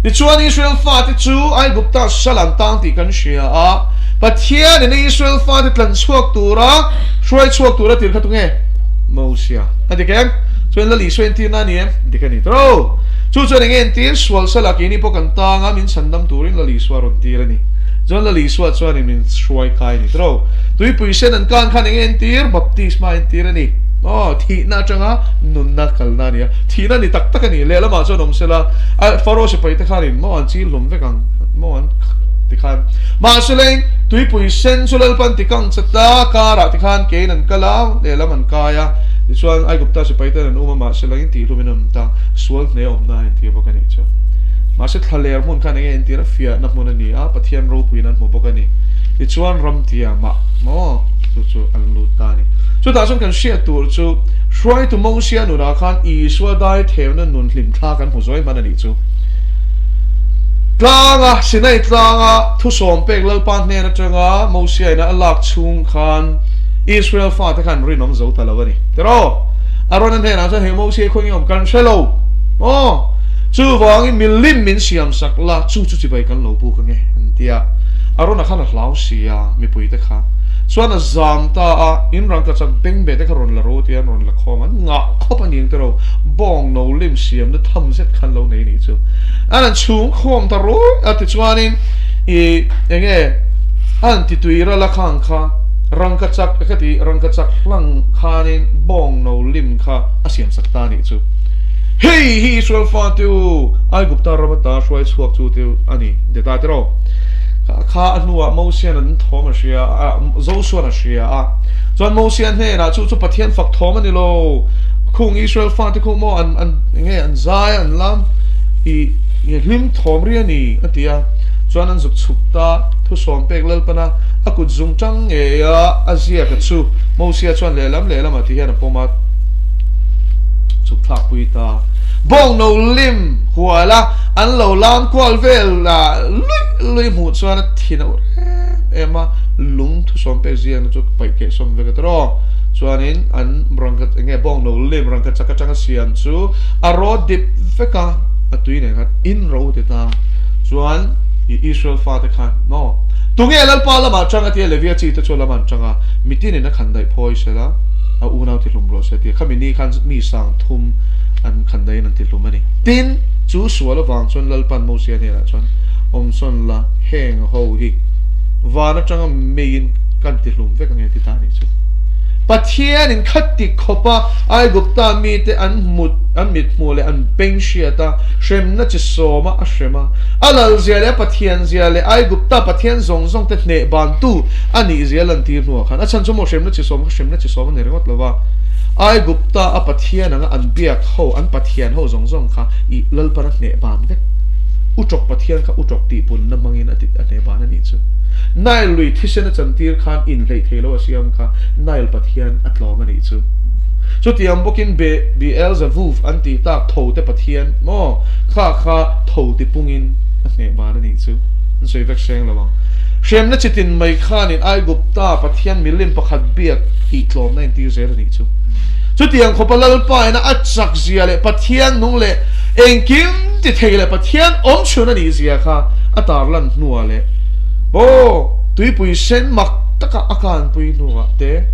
A: Tichuan Israel fate chu Aigupta sal an tang tih kan hria a, Pathianin Israel fate tlan chhuak tura hruai chhuak tura tir kha tunge? Mosia. A dik em? Chuan Lal Isua entirna a ni em? Dik a ni tawh. Chu chuan enge entir? Sual sala keini pawh kan tang a, min chhandam turin Lal Isua rawn tir a ni. Chuan Lal Isua chuanin min hruai kai a ni tawh. Tuipui sen an kan khan enge entir? Baptisma entir a ni. Aw, thihna atanga nunna kalna a ni a. Thihna ni tak tak a ni. Lehlamah chuan awm sela, a Pharaoh sipai te khanin maw an chil hlum vek ang maw an ti khan. Mahse leng tuipui sen chu Lalpan ti kang chat a, karah ti khan kein an kal a, lehlam an kai a. Tichuan Aigupta sipai ten an um a, mahse lengin tih hlumin an awm ta. Sual hne awmna a intir bawk a nih chu. Mahse thlaler hmun khan enge entir a fiahna hmun a ni a, Pathian ropuiin an hmu bawk a ni. Tichuan ramtiamah maw chu chu an lut ta a ni. Chutah chuan kan hriat tur chu hruaitu Mosia nunah khan Isua dai theuhna nun hlimthla kan hmu zuai hman a nih chu. Tlanga, Sinai tlanga thusawm pek Lalpa hnen atanga Mosia ina a lak chhung khan Israel fate khan rinawm zo ta lo a ni. Tiraw? Arona hnenah chuan hei Mosia khaw nge awm kan hre lo. Aw, chuvangin milim min siam sak la, chu chu chibai kan lo buk ange an ti a. Arona khan a hlau si a, mipuite kha chuan a zam ta a, in rangkachak bengbeh te kha rawn la ro tia an rawn la khawm a, ngah khawp a ni ang tiraw, bawng no lim siamna tham zet khan lo nei nih chu. An han chhung khawm ta ruai a, tichuanin ih enge a han ti tui ral a khang kha rangkachak ka ti rangkachak hlang khanin bawng no lim kha a siam sak ta nih chu. Hei hi Israel fate u, Aigupta ram ata hruai chhuak chu te a ni ti ta tiraw. Kha a hnuah Mosian an thawm a hria a, Josuan a hria a. Chuan Mosian hnenah chu chu Pathian fak thawm a ni lo, khung Israel fate khu maw an an enge an zai a an lam i nge hlim thawm ri a ni a ti a. Chuan an zuk chhuk ta, thusawm pek Lalpana a kut zung tang ngei a, a ziak a chu Mosia chuan lehlam lehlamah ti hian a pawm a, chhuk thlak pui ta. Bawng no lim hual a, an lo lam kual vel a luih luih hmuh chuan a thin a ur em em a, lung thusawm pek ziakna chu paih keh sawm vek a tawh. Chuanin an rangka enge bawng no lim rangka chak atanga siam chu a rawt dip vek a, a tui nen khan in ro ti ta. Chuan i Israel fate khan maw tunge Lalpa lamah tang a tia Levia chi te chu lam an tang a, mitinin a khan daih phawi sela a unau ti hlum rawh se tia khami ni khan mi sang thum an khan daihin an ti hlum a ni. Tin, chu sual avang chuan Lalpan Mosia hnenah chuan awmsawn la heng ho hi van atanga meiin kan ti hlum vek ange ti ta nih chu. Pathianin khati khawpa Aigupta mite an hmut an mithmuh leh an beng hriat a, hremna chi sawma a hrem a, a lalzia leh a Pathianzia leh Aigupta Pathian zawng zawng te hneh bantu a nihzia lantir hnuah khan a chhan chu maw hremna chi sawm kha hremna chi sawm a ni ringawt lo va, Aigupta a Pathian anga an biak ho, an Pathian ho zawng zawng kha i Lalpan a hneh ban vek. Utawk Pathian kha utawk tihpunna hmangin a ti a hneh ban a nih chu. Nile lui thisen a chantir khan inhleih thei lo a siam kha Nile Pathian a tlawm a nih chu. Chutiang bawkin Be Beelzebub an tih tak tho te Pathian maw kha kha tho tipungin a hneh ban a nih chu. An sawi vek hreng lo ang. Hremna chitin mai khanin Aigupta Pathian milim pakhat biak tihtlawmna intir zel a nih chu. Chutiang khawpa Lalpa ina a chak zia leh Pathian nung leh engkim ti thei leh Pathian awm chhun a nih zia kha a tarlan hnuah leh aw tuipui sen mak taka a kanpui hnuah te,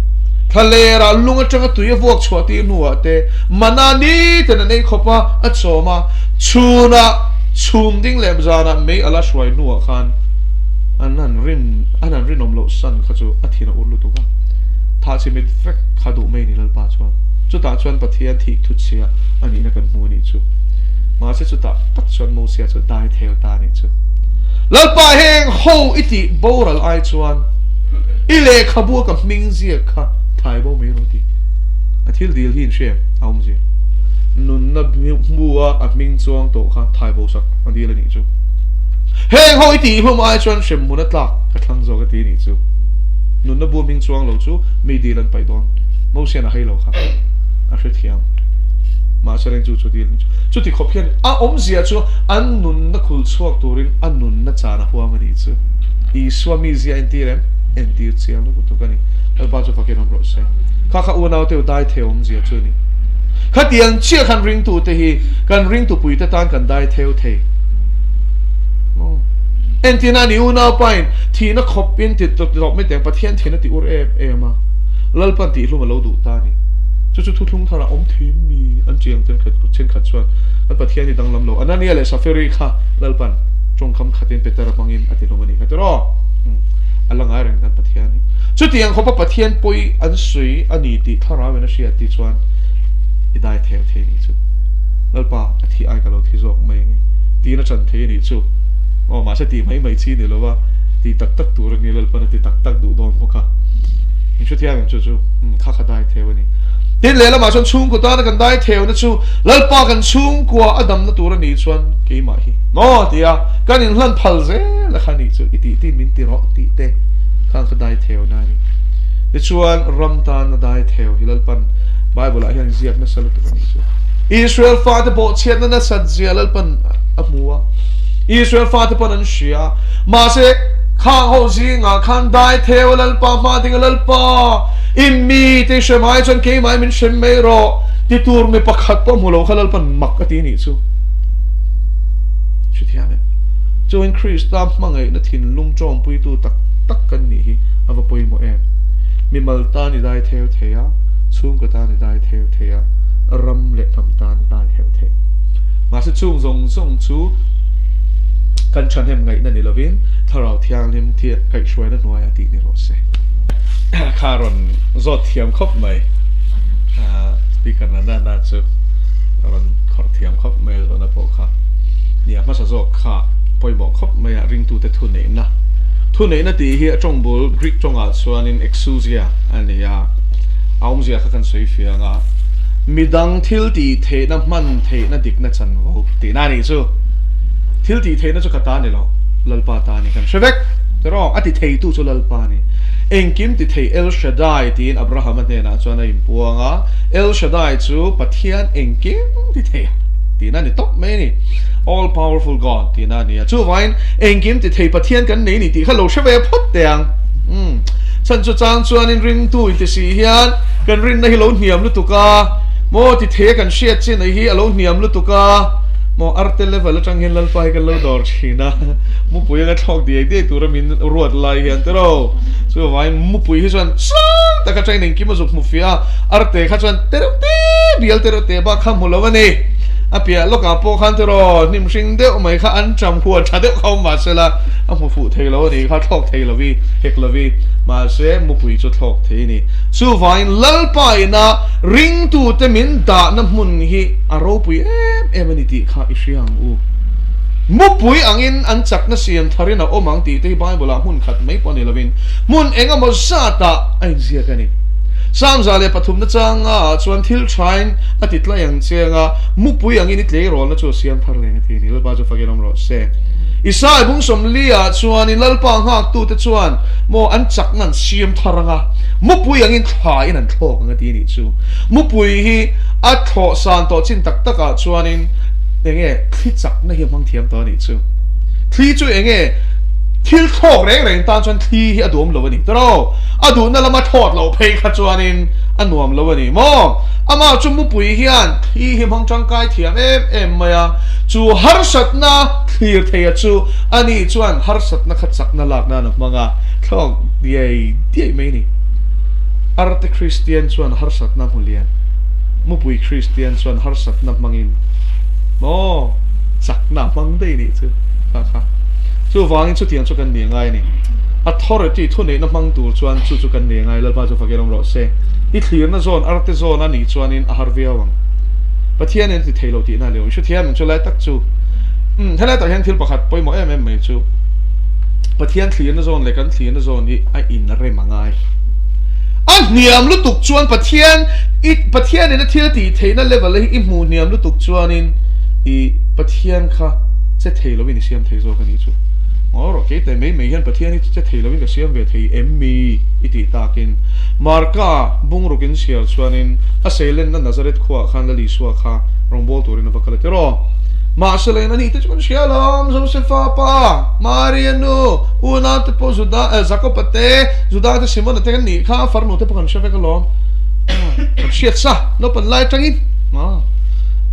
A: thlalera lung atanga tui a vuak chhuah tir hnuah te, mana niten an ei khawpa a chawm a, chhunah chhum ding leh zanah mei a la hruai hnuah khan an han rin an han rinawm loh san kha chu a thin a ur lutuk a, thah chi mit vek kha duh mai ni Lalpa chuan. Chutah chuan Pathian thih thut chhia a nihna kan hmu a nih chu. Mahse chutah tak chuan Mosia chu dai theu ta a nih chu. Lalpa heng ho i tih boral ai chuan i lehkhabu a ka hming ziak kha thai bo mai rawh ti. A thil dil hi in hria em? A awmzia. Nunna hmu a a hming chuang tawh kha thai bo sak a dil a nih chu. Heng ho i tih hlum ai chuan hremhmun a tlak ka thlang zawk a ti a nih chu. Nunna bu a hming chuang lo chu mi dil an paih dawn. Mosian a hei lo kha a hrethiam. Mahse reng chu chu dil a nih chu. Chuti khawp hian a awmzia chu an nunna khul chhuak turin a nunna chan a huam a nih chu. Isua mizia entir em? Entir chiang lutuk tuk a ni. Lalpa chu fakin awm rawh se. Kha kha unaute u dai theu awmzia chu a ni. Khatiang chiah khan ringtute hi kan ringtupuite tan kan dai theu thei. Entirna a ni unaupain thihna khawpin ti tawp mai teng Pathian thihna ti ur em em a. Lalpan tihhlum a lo duh ta a ni. Chu chu thuthlung tharah awm thin mi an chiang ten khat thenkhat chuan kan Pathian hi danglam lo. Anania leh Safiri kha Lalpan tawngkam khatin Petera hmangin a tihlum a nih kha tiraw? A la ngai reng kan Pathian hi. Chutiang khawpa Pathian pawi an sawi a ni tih thlarauin a hriat tih chuan i dai theu thei a nih chu. Lalpa a thih ai ka lo thi zawk mai ang e tiin a chan thei a nih chu. Aw mahse tih mai mai chi ni lova tih tak tak tur a ni Lalpan a ti tak tak duh dawn bawk a. In hrethiam em chu chu kha kha dai theu a ni. Tin lehlamah chuan chhungkaw tana kan dai theuna chu Lalpa kan chhungkua a damna tur a nih chuan keimah hi maw tia kan inhlan phal zel a kha nih chu i tih tih min ti rawh tih te khan ka dai theuna a ni. Tichuan ram tan a dai theu hi Lalpan Bible ah hian ziak nasa lutuk a nih chu. Israel fate pawh chhiatna nasat zia Lalpan a hmu a, Israel fate pawn an hria a, mahse khang ho zingah khan dai theu a Lalpa hma ding a Lalpa i mi te hrem ai chuan keimah min hrem mai rawh ti tur mi pakhat pawh hmu lo kha Lalpan mak a ti nih chu. Hrethiam em? Chuan Krista hmangaihna thinlung tawngpuitu tak tak kan nih hi a va pawimawh em? Mimal tan i dai theu thei a, chhungkaw tan i dai theu thei a, ram leh hnam tan i dai theu thei. Mahse chung zawng zawng chu kan thahnem ngaihna ni lovin Thlarau Thianghlim thian kaihhruaina hnuaiah tih ni rawh se. Kha rawn zawt thiam khawp mai. Speaker na na na chu rawn khawrh thiam khawp mai a zawhna pawh kha. Nia hmasa zawk kha pawimawh khawp mai a ringtute thuneihna. Thuneihna tih hi a tawng bul Greek tawngah chuanin exousia a ni a, a awmzia kha kan sawi fiang a, midang thil tih theihna hman theihna dikna chanvo tihna a nih chu. Thil tih theihna chu ka ta ni lo, Lalpa ta a ni kan hre vek. Tiraw? A ti theitu chu Lalpa a ni. Engkim ti thei El Shaddai tiin Abrahama hnenah chuan a inpuang a, El Shaddai chu Pathian engkim ti thei a tihna a ni tawp mai a ni. All powerful God tihna a ni a. Chuvangin engkim ti thei Pathian kan nei ni tih kha lo hre ve phawt teh ang. Umm. Chhan chu chang chuanin ringtu inti si hian kan rinna hi lo hniam lutuk a, maw ti thei a kan hriat chin a hi a lo hniam lutuk a, maw arte level atang hian Lalpa hi kan lo dawr thin a, mupui anga thlawk diai diai tura min ruat lai hian tiraw. Chuvangin mupui hi chuan sang taka tangin engkim a zuk hmu fiah a, arte kha chuan tereuh te bial tereuh te bak kha hmu lo a ni. A piah lawkah pawh khan tiraw hnim hring deuh mai kha an ṭam huan ṭha deuh kha awm mahsela a hmu fuh thei lo a ni kha thlawk thei lo i hek lo i mahse mupui chu thlawk thei a ni. Chuvangin Lalpa ina ringtute min dahna hmun hi a ropui em em a ni tih kha i hria ang u. Mupui angin an chakna siam tharin a awm ang tih te hi Bible-ah hmun khat mai pawh ni lovin hmun eng emaw zatah a inziak a ni. Psalm 103 na changa chuan thil thain a ti tlai ang chiang a, mupui angin i tleirawlna chu a siam thar leng a ti a ni. Lalpa chu fakin awm rawh se. Isai bung 40 ah chuanin Lalpa nghaktute chuan maw an chakna an siam thar ang a, mupui angin thlain an thlawk ang a ti a nih chu. Mupui hi a thlawh san tawh chin tak takah chuanin eng nge thli chakna hi a hmang thiam tawh a nih chu. Thli chu eng nge? Thil thlawk reng reng tan chuan thli hi a duhawm lo a ni tawh. A duhna lama thlawt loh phei kha chuanin a nuam lo a ni maw? Amah chu mupui hian thli hi hmang tangkai thiam em em mai a, chu harsatna thlir theia chu ani chuan harsatna kha chakna lak nan a hmang a, thlawk diai diai mai a ni. Arte Kristian chuan harsatna hmu lian, mupui Kristian chuan harsatna hmangin maw chakna a hmang daih a nih chu kha kha. Chuvangin chutiang chu kan ni angai a ni. Authority thuneihna hmang tur chuan chu chu kan ni angai, Lalpa chu fakin awm rawh se. I thlirna zawn arte zawn a nih chuanin a har viau ang. Pathianin a ti thei lo tihna a ni lo. I hrethiam ang chu lai tak chu. Umm helai tak hian thil pakhat pawimawh em em mai chu Pathian thlirna zawn leh kan thlirna zawn hi a inrem angai. A hniam lutuk chuan Pathian i Pathianin a thil tih theihna level hi i hmuh hniam lutuk chuanin i Pathian kha che thei lovin i siam thei zawk a nih chu. Ngaw rawh kei te mai mai hian Pathian hi che thei lovin ka siam ve thei em mi i tih takin Marka bungruk in chhiar chuanin a seilenna Nazareth khuaah khan Lal Isua kha rawngbâwl turin a va kal a ti rawh. Mahse leh ani te chu kan hria alawm, Josefa pa, Maria nu, unau te pawh Juda, Jakoba te, Juda te Simona te kan nih kha, farnu te pawh kan hre vek alawm. Kan hriat sa, naupang lai atangin.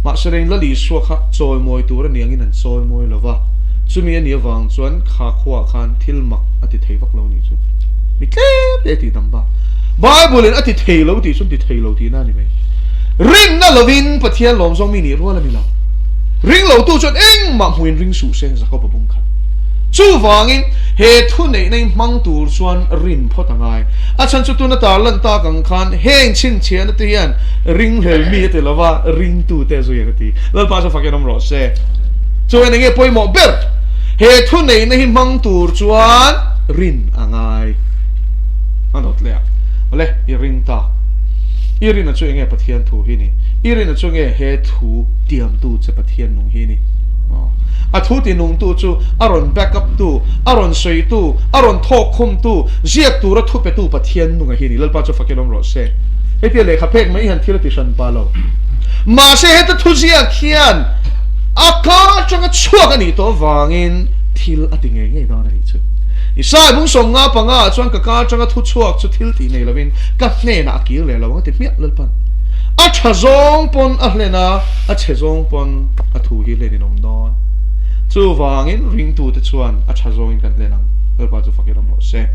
A: Mahse leh Lal Isua kha chawimawi tur a ni angin an chawimawi lo va, chumi a nih avang chuan kha khuaah khan thil mak a ti thei vak lo a nih chu. Mi tlem te a tih dam bak. Bible in a ti thei lo tih chuan ti thei lo tihna a ni mai. Rinna lovin Pathian lawm zawng mi nih rual a ni lo. Ring lotu chuan engmah hmuin ring suh se, Jakob a bung khat. Chuvangin he thuneihna in hmang tur chuan rin phawt a ngai. A chhan chu tuna tar lan tak ang khan heng chhinchhiahna te hian ringhlel mi a ti lova, ringtute a zui ang a ti. Lalpa chu fakin awm rawh se. Chuan enge pawimawh ber? He thuneihna hi hmang tur chuan rin a ngai. A nawt leh a, Awle, i ring ta. I rinna chu enge Pathian thu hi ni? I rinna chu enge he thu tiamtu che Pathian nung hi ni? A thu ti nungtu chu a rawn back up tu, a rawn sawitu, a rawn thawk khumtu, ziak tura thu petu Pathian nunga hi ni. Lalpa chu fakin awm rawh se. Hetia lehkha phek mai hian thil a ti hran pa lo. Mahse heta thu ziak hian a kar atanga chhuak a nih tawh avangin thil a ti ngei ngei dawn a nih chu. Isai bung 55 ah chuan ka kar atanga thu chhuak chu thil tih nei lovin ka hnenah a kir leh lo ang a ti hmiah Lalpan. A tha zawng pawn a hlen a, a chhe zawng pawn a thu hi hlenin awm dawn. Chuvangin ringtute chuan a tha zawngin kan hlen ang, Lalpa chu fakin awm rawh se.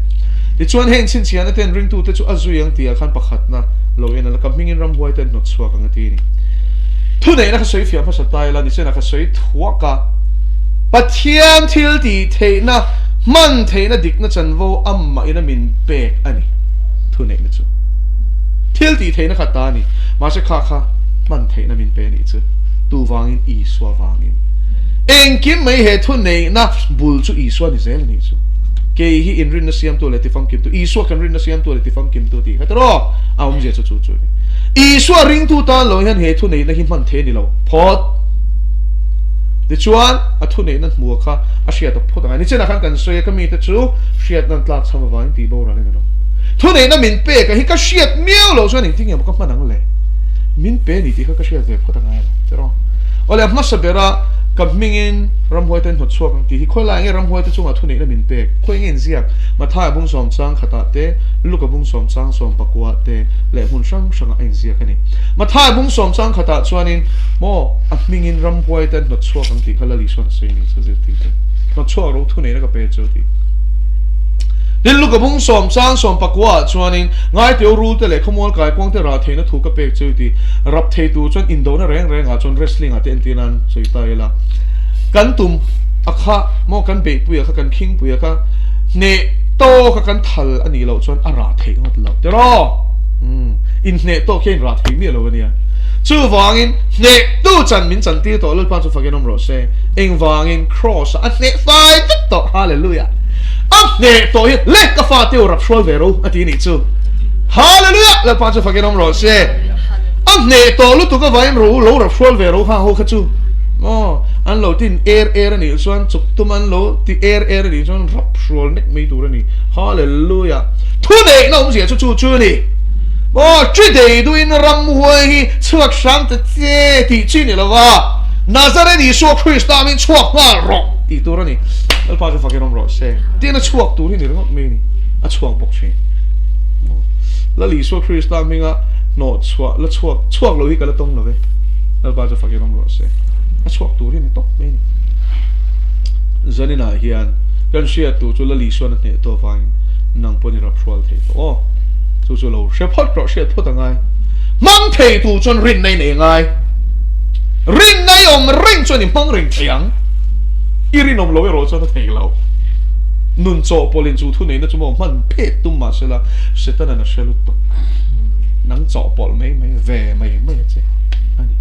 A: Tichuan heng chhinchhiahna ten ringtute chu a zui ang tihah khan pakhatna lo en a la, ka hmingin ramhuai ten hnawt chhuak ang a ti a ni. Thuneihna kha sawi fiah hmasa ta ila, nichena kha sawi thuak a, Pathian thil tih theihna, hman theihna dikna chanvo amah ina min pek a ni. Thuneihna chu thil tih theihna kha ta a ni. Mahse kha kha hman theihna min pe a nih chu. Tu vangin? Isua vangin. Engkim mai he thuneihna bul chu Isua ni zel a nih chu. Kei hi inrinna siamtu leh tifamkimtu, Isua kan rinna siamtu leh tifamkimtu tih kha tiraw? A awmzia chu chu chu a ni. Isua ringtu tan lo hian he thuneihna hi hman thei a ni lo phawt. Tichuan, a thuneihna hmua kha a hriat a phawt ang a. Nichenah khan kan sawi a, ka mite chu hriatna an tlak cham avangin tih boral in an awm. Thuneihna min pek a hi ka hriat miau loh chuan engtin nge maw ka hman ang le? Min pe a ni tih kha ka hriat ve phawt angai lo tiraw? Awle a hmasa bera ka hmingin ramhuai te an hnawt chhuak ang tih hi khawi lai nge ramhuai te chungah thuneihna min pek? Khawi nge inziak? Mathaia bung sawm chang khatah te, Luka bung sawm chang sawm pakua te leh hmun hrang hrangah a inziak a ni. Mathaia bung sawm chang khatah chuanin maw a hmingin ramhuai te an hnawt chhuak ang tih kha Lal Isuan a sawi a ni chu zirtir te hnawt chhuak ro thuneihna ka pe chu a ti. Tin, Luka bung sawm chang sawm pakua ah chuanin Ngaiteu rul te leh khawmual kaikuang te rah theihna thu ka pek chu ti rap thei tur chuan indona reng reng ah chuan wrestling ah te entir nan sawi ta ila. Kan tum a kha maw kan beihpui a kha kan khingpui a kha hneh tawk a kan thal a nih loh chuan a rah theih ngawt loh tiraw? Umm inhneh tawk hian rah thei miah lo a nia. Chuvangin hneh tu chan min chan tir tawh Lalpa chu fakin awm rawh se. Engvangin Kraws ah a hneh fai vek tawh Hallelujah. A hneh tawh hi le ka fate u rap hrual ve ro a ti nih chu. Hallelujah Lalpa chu fakin awm rawh se. A hneh tawh lutuk avangin ro lo rap hrual ve ro ha ho kha chu. Aw an lo tin er er a nih chuan chuk tum an lo ti er er a nih chuan rap hrual nek mai tur a ni. Hallelujah. Thu neihna awmzia chu chu chu a ni. Aw chi dei duhin ramhuai hi chhuak hram ta che tih chi ni lova Nazareth Isua Krista min chhuak nghal rawh. Tih tur a ni. Lalpa chu fakin awm rawh se. Tin a chhuak tur hi ni ringawt mai a ni. A chhuak bawk thin. Lal Isua Krista hminga hnawh chhuah la chhuak chhuak lo hi ka la tawng lo ve. Lalpa chu fakin awm rawh se. A chhuak tur hi ni tawp mai a ni. Zaninah hian kan hriat tur chu Lal Isuan a hneh tawh avangin nang pawhin i rap hrual thei tawh aw. Chu chu lo hre phawt rawh, hriat phawt a ngai. Hmang thei tur chuan rinna i nei ngai. Rinna i awm reng chuan i hmang reng thei ang. I rinawm lo erawh chuan a thei lo. Nun chawhpawlhin chu thuneihna chu maw hman phet tum mah sela, Setanan a hre lutuk. Nang chawhpawlh mai mai ve mai mai a che a ni.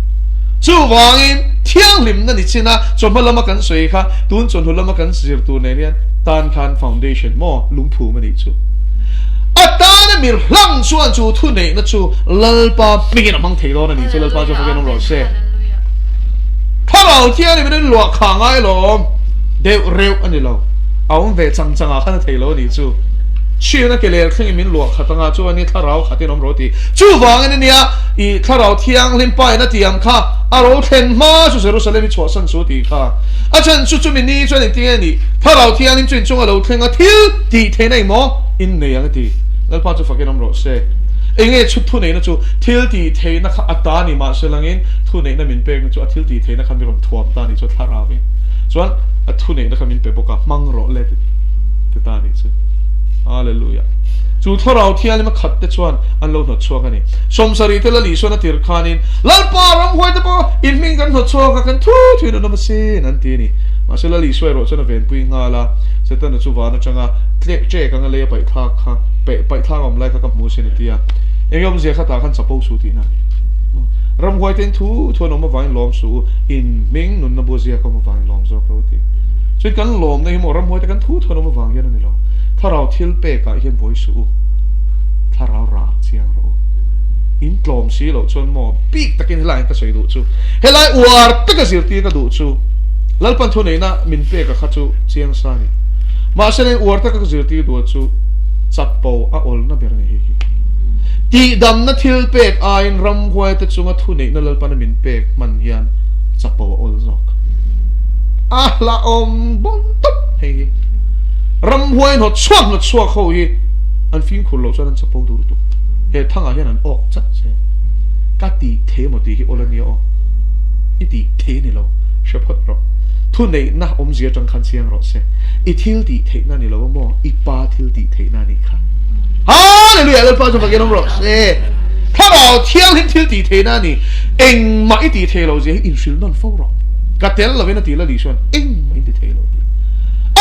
A: Chuvangin thianghlimna ni chin a, chawhma lama kan sawi kha tun chawhnu lama kan zir tur nen hian tan khan foundation maw lungphum a nih chu. A tana mir hlang chuan chu thuneihna chu Lalpa hmingin a hmang thei dawn a ni chu Lalpa chu fakin awm rawh se. Thlarau thianghlim in luah kha ngai lawm deuh reuh a ni lo. A awm ve chang chang ah khan a thei lo a nih chu. Chhin a ke lel thlengin min luah khat anga chuan i thlarau khatin awm rawh ti. Chuvangin a nia i thlarau thianghlim pa in a tiam kha a ro thlen hma chu Jerusalem i chhuahsan chu tih kha. A chhan chu chumi ni chuan engtin nge nih thlarau thianghlim chu inchunga lo thleng a thil tih theihna emaw in nei ang a ti. Lalpa chu fakin awm rawh se. Enge chhut thuneihna chu thil tih theihna kha a ta ni mahse langin thuneihna min pekna chu a thil tih theihna kha mi rawn thuam ta ni chu thlarauin chuan a thuneihna kha min pe bawk a hmang rawh le ti ta ni chu. Hallelujah. Chu thlarau thianghlim a khat te chuan an lo hnawt chhuak a ni. Sawmsarih te Lal Isuan a tir khanin Lalpa ramhuai te pawh in hming kan hnawt chhuak a kan thu thuin an awm asin an ti a ni. Mahse Lal Isua erawh chuan a venpui nghal a, Setana chu van atanga tlek ṭek anga lei a paih thlak kha paih thlak a awm lai kha ka hmu asin a ti a. Eng awmzia kha tah khan chapo su tihna a ni. Ramhuai ten thu thu an awm avangin lawm suh u, in hming nunna bua ziak a awm avangin lawm zawk lo a ti. Chuan kan lawmna hi maw ramhuai te kan thu thu an awm avang hian a ni lo. Thlarau thil pekah hian buai suh u, thlarau rah chiang rawh u. In tlawm si loh chuan maw bik takin helai hian ka sawi duh chu, helai uar taka zirtir ka duh chu Lalpan thuneihna min peka kha chu chiang sa a ni. Mahse eng uar taka ka zirtir duh chu chapo a awlna ber a ni hei hi. Tihdamna thil pek aiin ramhuaite chunga thuneihna Lalpana min pek hman hian chapo a awl zawk. A hlauhawm bawm tawp hei hi. Ramhuai hnawt chhuak hnawt chhuak ho hi an fimkhur loh chuan an chapo duh lutuk. He thangah hian an awk chat che. Ka tih thei emaw tih hi awl a nia aw. I tih thei a ni lo. Hre phawt rawh. Thuneihna awmzia atang khan chiang rawh se. I thil tih theihna a ni lo a maw? I pa thil tih theihna a nih kha. Hallelujah! Lalpa chu fakin awm rawh se. Thlarau thianghlim thil tih theihna a ni. Engmah i tih thei lo zia hi inhrilh nawn fo rawh. Ka tel lovin a ti la Lisuan engmah in ti thei lo tih.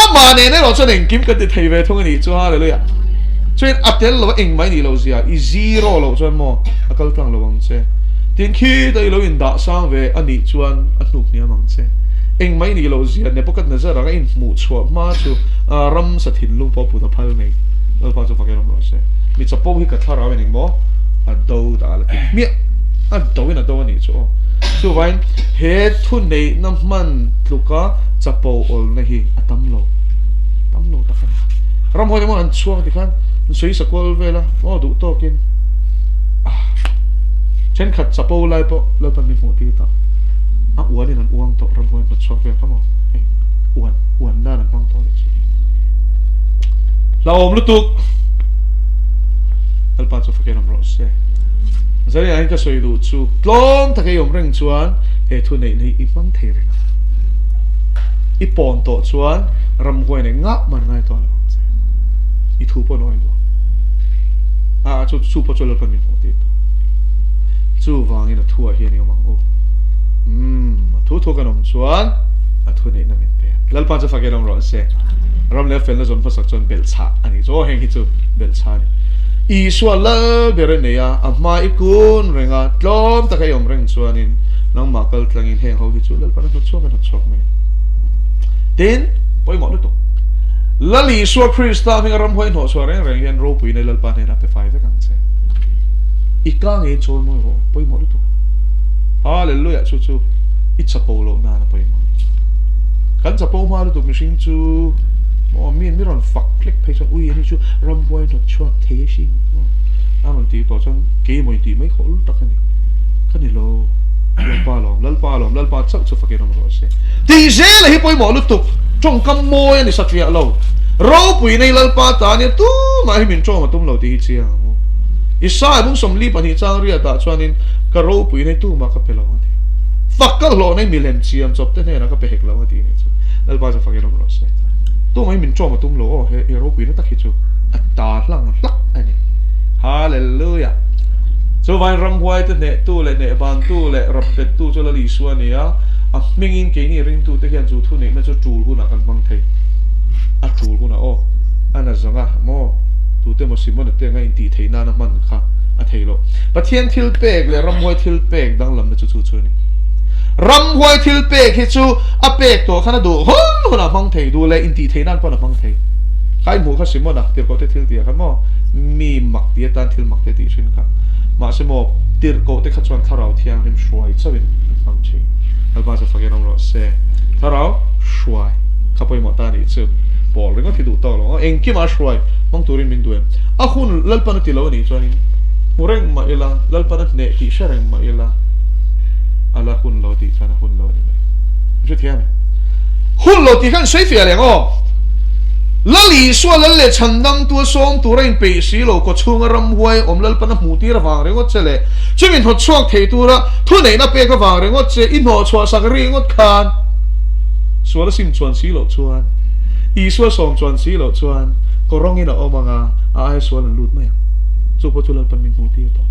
A: Amah nen erawh chuan engkim kan ti thei ve thung a nih chu. Hallelujah! Chuan a tel lova engmah i nih loh zia i zero loh chuan maw a kal tlang lo ang che. Tin khita i lo indah sang ve a nih chuan a hnuk hniam ang che. Engmah i nih loh zia Nebuchadnezzar anga inhmuh chhuah hma chu ramsa thinlung pawh put a phal mai. Lalpa chu fakin awm rawh se. Mi chapo hi ka thlarau in engmaw a do dah la ti hmiah. A do in a do a nih chu aw. Chuvain he thuneihna hman tluka chapo awlna hi a tam lo. Tam lo tak a ni. Ramhuai emaw an chhuak tikhan an sawi sa kual vel a, aw duh tawkin ah thenkhat chapo lai pawh Lalpan min hmuh tir ta. A uanin an uang tawh ramhuai an hnawt chhuak vel kha maw. Hei uan uan nan an hmang tawh a nih chu. Hlauhawm lutuk. Lalpa chu fakin awm rawh se. Zariah hian ka sawi duh chu tlawm taka i awm reng chuan he thu neihna hi i hmang thei reng ang. I pawn tawh chuan ramhuai nei ngah man ngai tawh lo ang che. I thu pawh nawi lo. A chu chu pawh chu Lalpa min hmuh tir tawh. Chuvangin a thuah hian i awm ang u. Umm a thu thu kan awm chuan a thu neihna min pek. Lalpa chu fakin awm rawh se. Ram leh felna zawn hmasak chuan belhchhah a ni. Chaw heng hi chu belhchhah a ni. Isua lal ber a nei a, a hma i kun reng a, tlawm taka i awm reng chuanin nangmah kal tlangin heng ho hi chu Lalpan a hnawtchhuak a hnawtchhuak mai a. Tin, pawimawh lutuk. Lal Isua Krista hminga ramhuai hnawhchhuah reng reng hian ropuina i Lalpa hnenah pe fai vek ang che. I ka ngei chawl mawi rawh, pawimawh lutuk. Hallelujah! Chu chu i chapo loh nan a pawimawh. Kan chapo hma lutuk mihring chu maw mi mi rawn fak hlek phei chuan ui ani chu ramhuai hnawt chhuak thei a hring maw a rawn tih tawh chuan keimawh intih mai khawh lutak a ni. Ka ni lo Lalpa lawm Lalpa lawm Lalpa chauh chu fakin awm rawh se. Tih zela hi pawimawh lutuk. Tawngkam mawi a ni satliah lo. Ropui nei Lalpa ta ania tumah hi min tawng a tum lo tih hi chiang ang u. Isaiah bung 42 chang riatah chuanin ka ropui nei tumah ka pe lo a ti. Fak ka hlawh nei milem chiam chawp te hnenah ka pe hek lo a ti nih chu. Lalpa chu fakin awm rawh se. Tumah hi min tawng a tum lo aw he ropui na tak hi chu a ta hlang hlak a ni. Hallelujah! Chuvangin ramhuai te hnehtu leh hnehbantu leh rapbettu chu Lal Isua a ni a, a hmingin keini ringtute hian chu thuneihna chu tul hunah kan hmang thei. A tul hunah aw, a na zawng a maw? Tute maw Simona te anga intih theih nana hman kha a thei loh. Pathian thil pek leh ramhuai thil pek danglamna chu chu chu a ni. Ramhuai thil pek hi chu a pek tawh khan a duh hun hunah hmang thei, duh leh intih theih nan pawn a hmang thei. Kha i hmuh kha Simona tirhkoh te thil tih ah khan maw mi mak ti atan thil mak te tih hrin kha. Mahse maw tirhkoh te kha chuan Thlarau Thianghlim hruai chauhin an hmang thin. Lalpa chu fakin awm rawh se. Thlarau hruai kha pawimawh ta nih chu pawl ringawt hi duh tawk lo ang. Engkimah hruai hmang turin min duh em? A hun Lalpan a ti lo a nih chuanin hmu reng mah ila, Lalpan a hneh tih hre reng mah ila a la hun lo tih chuan a hun lo a ni mai. An hrethiam em? Hun lo tih khan sawi fiah leh ang aw. Lal Isua lal leh chhan dangtu a sawm tur a inpeih si lo, kawchhunga ramhuai awm Lalpan a hmuh tir avang ringawt che leh chumi hnawt chhuak thei tura thuneihna pek avang ringawt che i hnawh chhuah sak ringawt khan sual a sim chuan si loh chuan Isua sawm chuan si loh chuan kawrawngin a awm ang a, a aia sual an lut mai ang. Chu pawh chu Lalpan min hmuh tir tawh.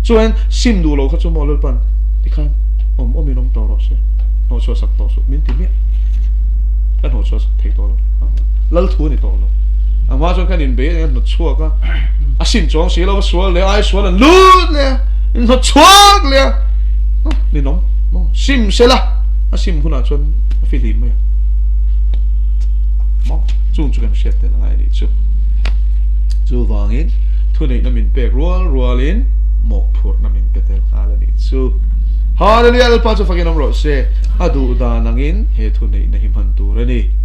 A: Chuan sim duh loh kha chu maw Lalpan tikhan awm awmin awm tawh rawh se, hnawh chhuah sak tawh suh min ti miah. Ka hnawh chhuah sak thei tawh lo. Lal thu a ni tawh lo. A hma chuan khan inbei a nia hnawt chhuak a, a sim chuang si lo a sual leh a aia sual an lut leh a, inhnawt chhuak leh a, ninawm maw sim se la a sim hunah chuan a fihlim mai ang maw chung chu kan hriat tel angai anih chu. Chuvangin thuneihna min pek rual rualin mawhphurhna min pe tel nghal anih chu. Hallelujah Lalpa chu fakin awm rawh se. A duh dan angin he thuneihna hi hman tur a ni.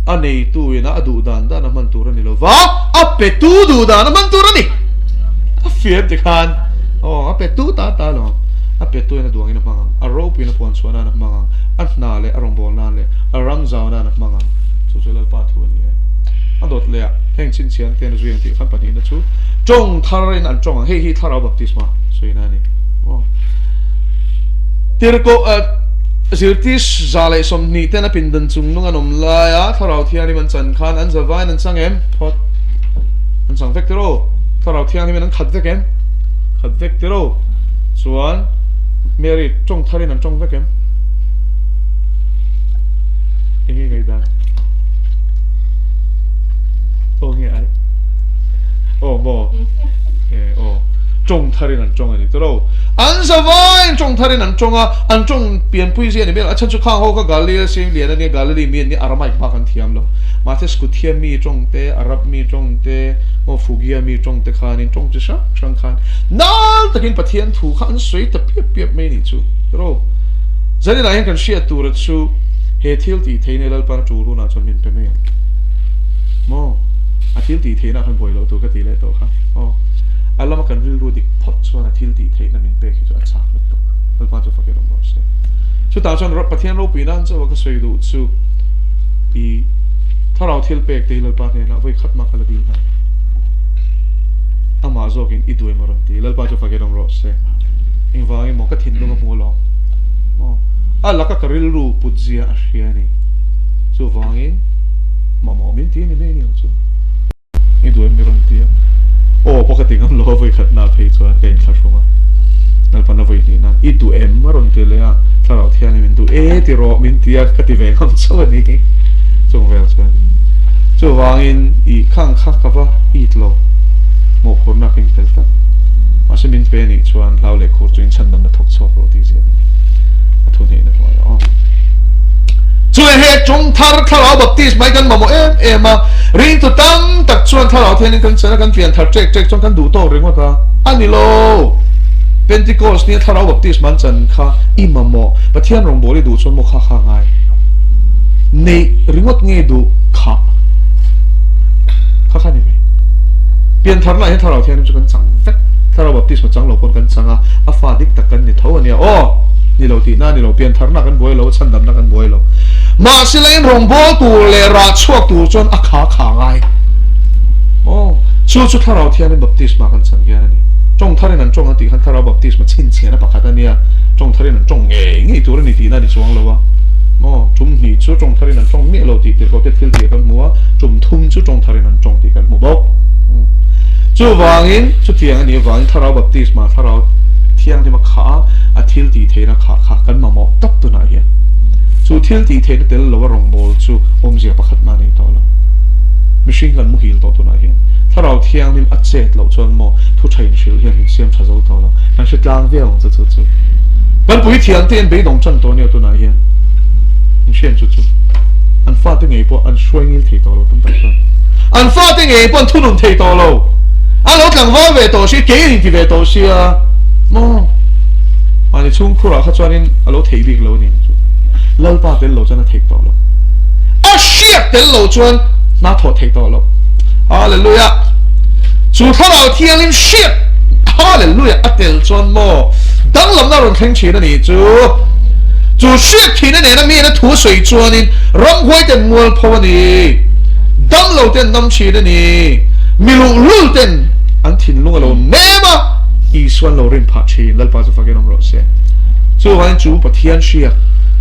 A: A neitu ina a duh dan dan a hman tur a ni lova, a petu duh dan a hman tur a ni. A fiam tikhan aw a petu ta ta lo ang. A petu in a duangin a hmang ang, a ropuiin a puan chhuah nan a hmang ang, a hna leh a rawngbâwl nan leh a ram zau nan a hmang ang. Chu chu Lalpa thu a ni e. A dawt leh ah heng chhinchhian ten a zui ang tih khan pahnihna chu tawng thar in an tawng ang. Hei hi Thlarau Baptisma sawina a ni. Aw. Tirhkoh zirtir 120 ten a pindan chung nung an awm lai a, Thlarau Thianghlim an chan khan an zavain an chang em? Phawt. An chang vek tiraw? Thlarau Thianghlim in an khat vek em? Khat vek tiraw? Chuan Mary tawng tharin an tawng vek em? Enge ngaihdan? Aw nge ai? Aw maw? E aw. Tawng tharin an tawng a ni tawh An zavaiin tawng tharin an tawng a, an tawng pianpui zia ni mai lo. A chhan chu khang ho kha Galilea siam lian a nia, Galilei mi an nia, Aramaic bak an thiam lo. Mahse Skuthia mi tawng te, Arab mi tawng te, aw Fugia mi tawng te khanin tawng chi hrang hrang khan nal takin Pathian thu kha an sawi ta piap piap mai nih chu ro. Zaninah hian kan hriat tura chu he thil tih theihna Lalpan a tul hunah chuan min pe mai ang. Maw? A thil tih theihna khan buai loh tur ka tih leh tawh kha. Aw. A lama kan rilru dik phawt chuan a thil tih theihna min pek hi chu a chak lutuk. Lalpa chu fakin awm rawh se. Chutah chuan Pathian ropui nan chauh a ka sawi duh chu i thlarau thil pek te hi Lalpa hnenah vawi khat mah ka la dil nghal. Amah zawkin i duh em a rawn ti. Lalpa chu fakin awm rawh se. Engvangin maw ka thinlung a hmu alawm. Aw, a laka ka rilru put zia a hria a ni. Chuvangin mamawh min ti a ni mai aniang chu. I duh em mi rawn ti a. Aw pawh ka ti ngam lo a vawi khat na phei chuan ka inthlahrung a. Lalpan a vawi hnih nan i duh em a rawn ti leh a. Thlarau Thianghlim min duh e ti rawh min ti a ka ti ve ngam chauh a ni. Chung vel chuan chuvangin i khang kha ka va it lo. Mawhphurhna ka intel tlat. Mahse min pe anih chuan hlau leh khur chu inchhandamna thawk chhuak rawh tih ziah a thu hneihna hnuaiah aw. Chu he tawng thar Thlarau Baptist mai kan mamawh em em a, ringtu tam tak chuan Thlarau Thiangin kan chen a, kan pian thar ṭek ṭek chuan kan duh tawk ringawt a, a ni lo. Pentecost nia Thlarau Baptist man chan kha i mamawh. Pathian rawngbâwl i duh chuan maw kha kha ngai neih ringawt nge duh khah kha kha ni mai. Pian tharna ah hian Thlarau Thianghlim chu kan chang vek. Thlarau Baptisma chang lo pawn kan chang a, a fa dik tak kan ni tho a nia. Aw! Ni lo tihna a ni lo. Pian tharna kan buai lo, chhandamna kan buai lo. Mahselain rawngbâwl tûr leh rah chhuak tûr chuan a kha kha ngai. Aw, chu chu Thlarau Thiangin baptisma kan chan hian a ni. Tawng tharin an tawng a tih khan Thlarau baptisma chhinchhiahna pakhat a nia. Tawng tharin an tawng ngei ngei tûr a ni tihna a ni chuang lo a. Aw, tum hnih chu tawng tharin an tawng miah lo tih tirhkoh te thil tih kan hmu a, tum thum chu tawng tharin an tawng tih kan hmu bawk. Chuvangin, chutiang a nih avangin Thlarau baptisma, Thlarau Thianghlima kha a, a thil tih theihna kha kha kan mamawh tak tunah hian. Chu thil tih theihna tel lo a rawngbâwl chu awmzia pakhat mah a nei tawh lo. Mihring kan muhil tawh tunah hian Thlarau Thianghlim a chet loh chuan maw thu tha inhrilh hian min siam tha zo tawh lo. Kan hre tlang viau ang chu chu chu. Kan puithiam te an beidawng tan tawh nia tunah hian. In hriat chu chu. An fate ngei pawh an hruai ngil thei tawh lo tam tak chuan. An fate ngei pawh an thunun thei tawh lo. An lo tlangval ve tawh si, kei an inti ve tawh sia maw. Mahni chhungkhurah kha chuanin a lo theih bik lo a ni ang chu. Lalpa tel lo chuan a theih tawh lo. A hriat tel lo chuan hna thawh theih tawh lo. Hallelujah! Chu Thlarau Thianghlim hriat, Hallelujah, a tel chuan maw danglamna a rawn thleng thin a nih chu. Chu hriat thihna nena miin a thu sawi chuanin ramhuai ten mualpho a ni. Damlo ten dam thin a ni. Mi luhlul ten an thinlung a lo nem a, Isuan lo rin phah thin. Lalpa chu fakin awm rawh se. Chuvangin chu Pathian hriak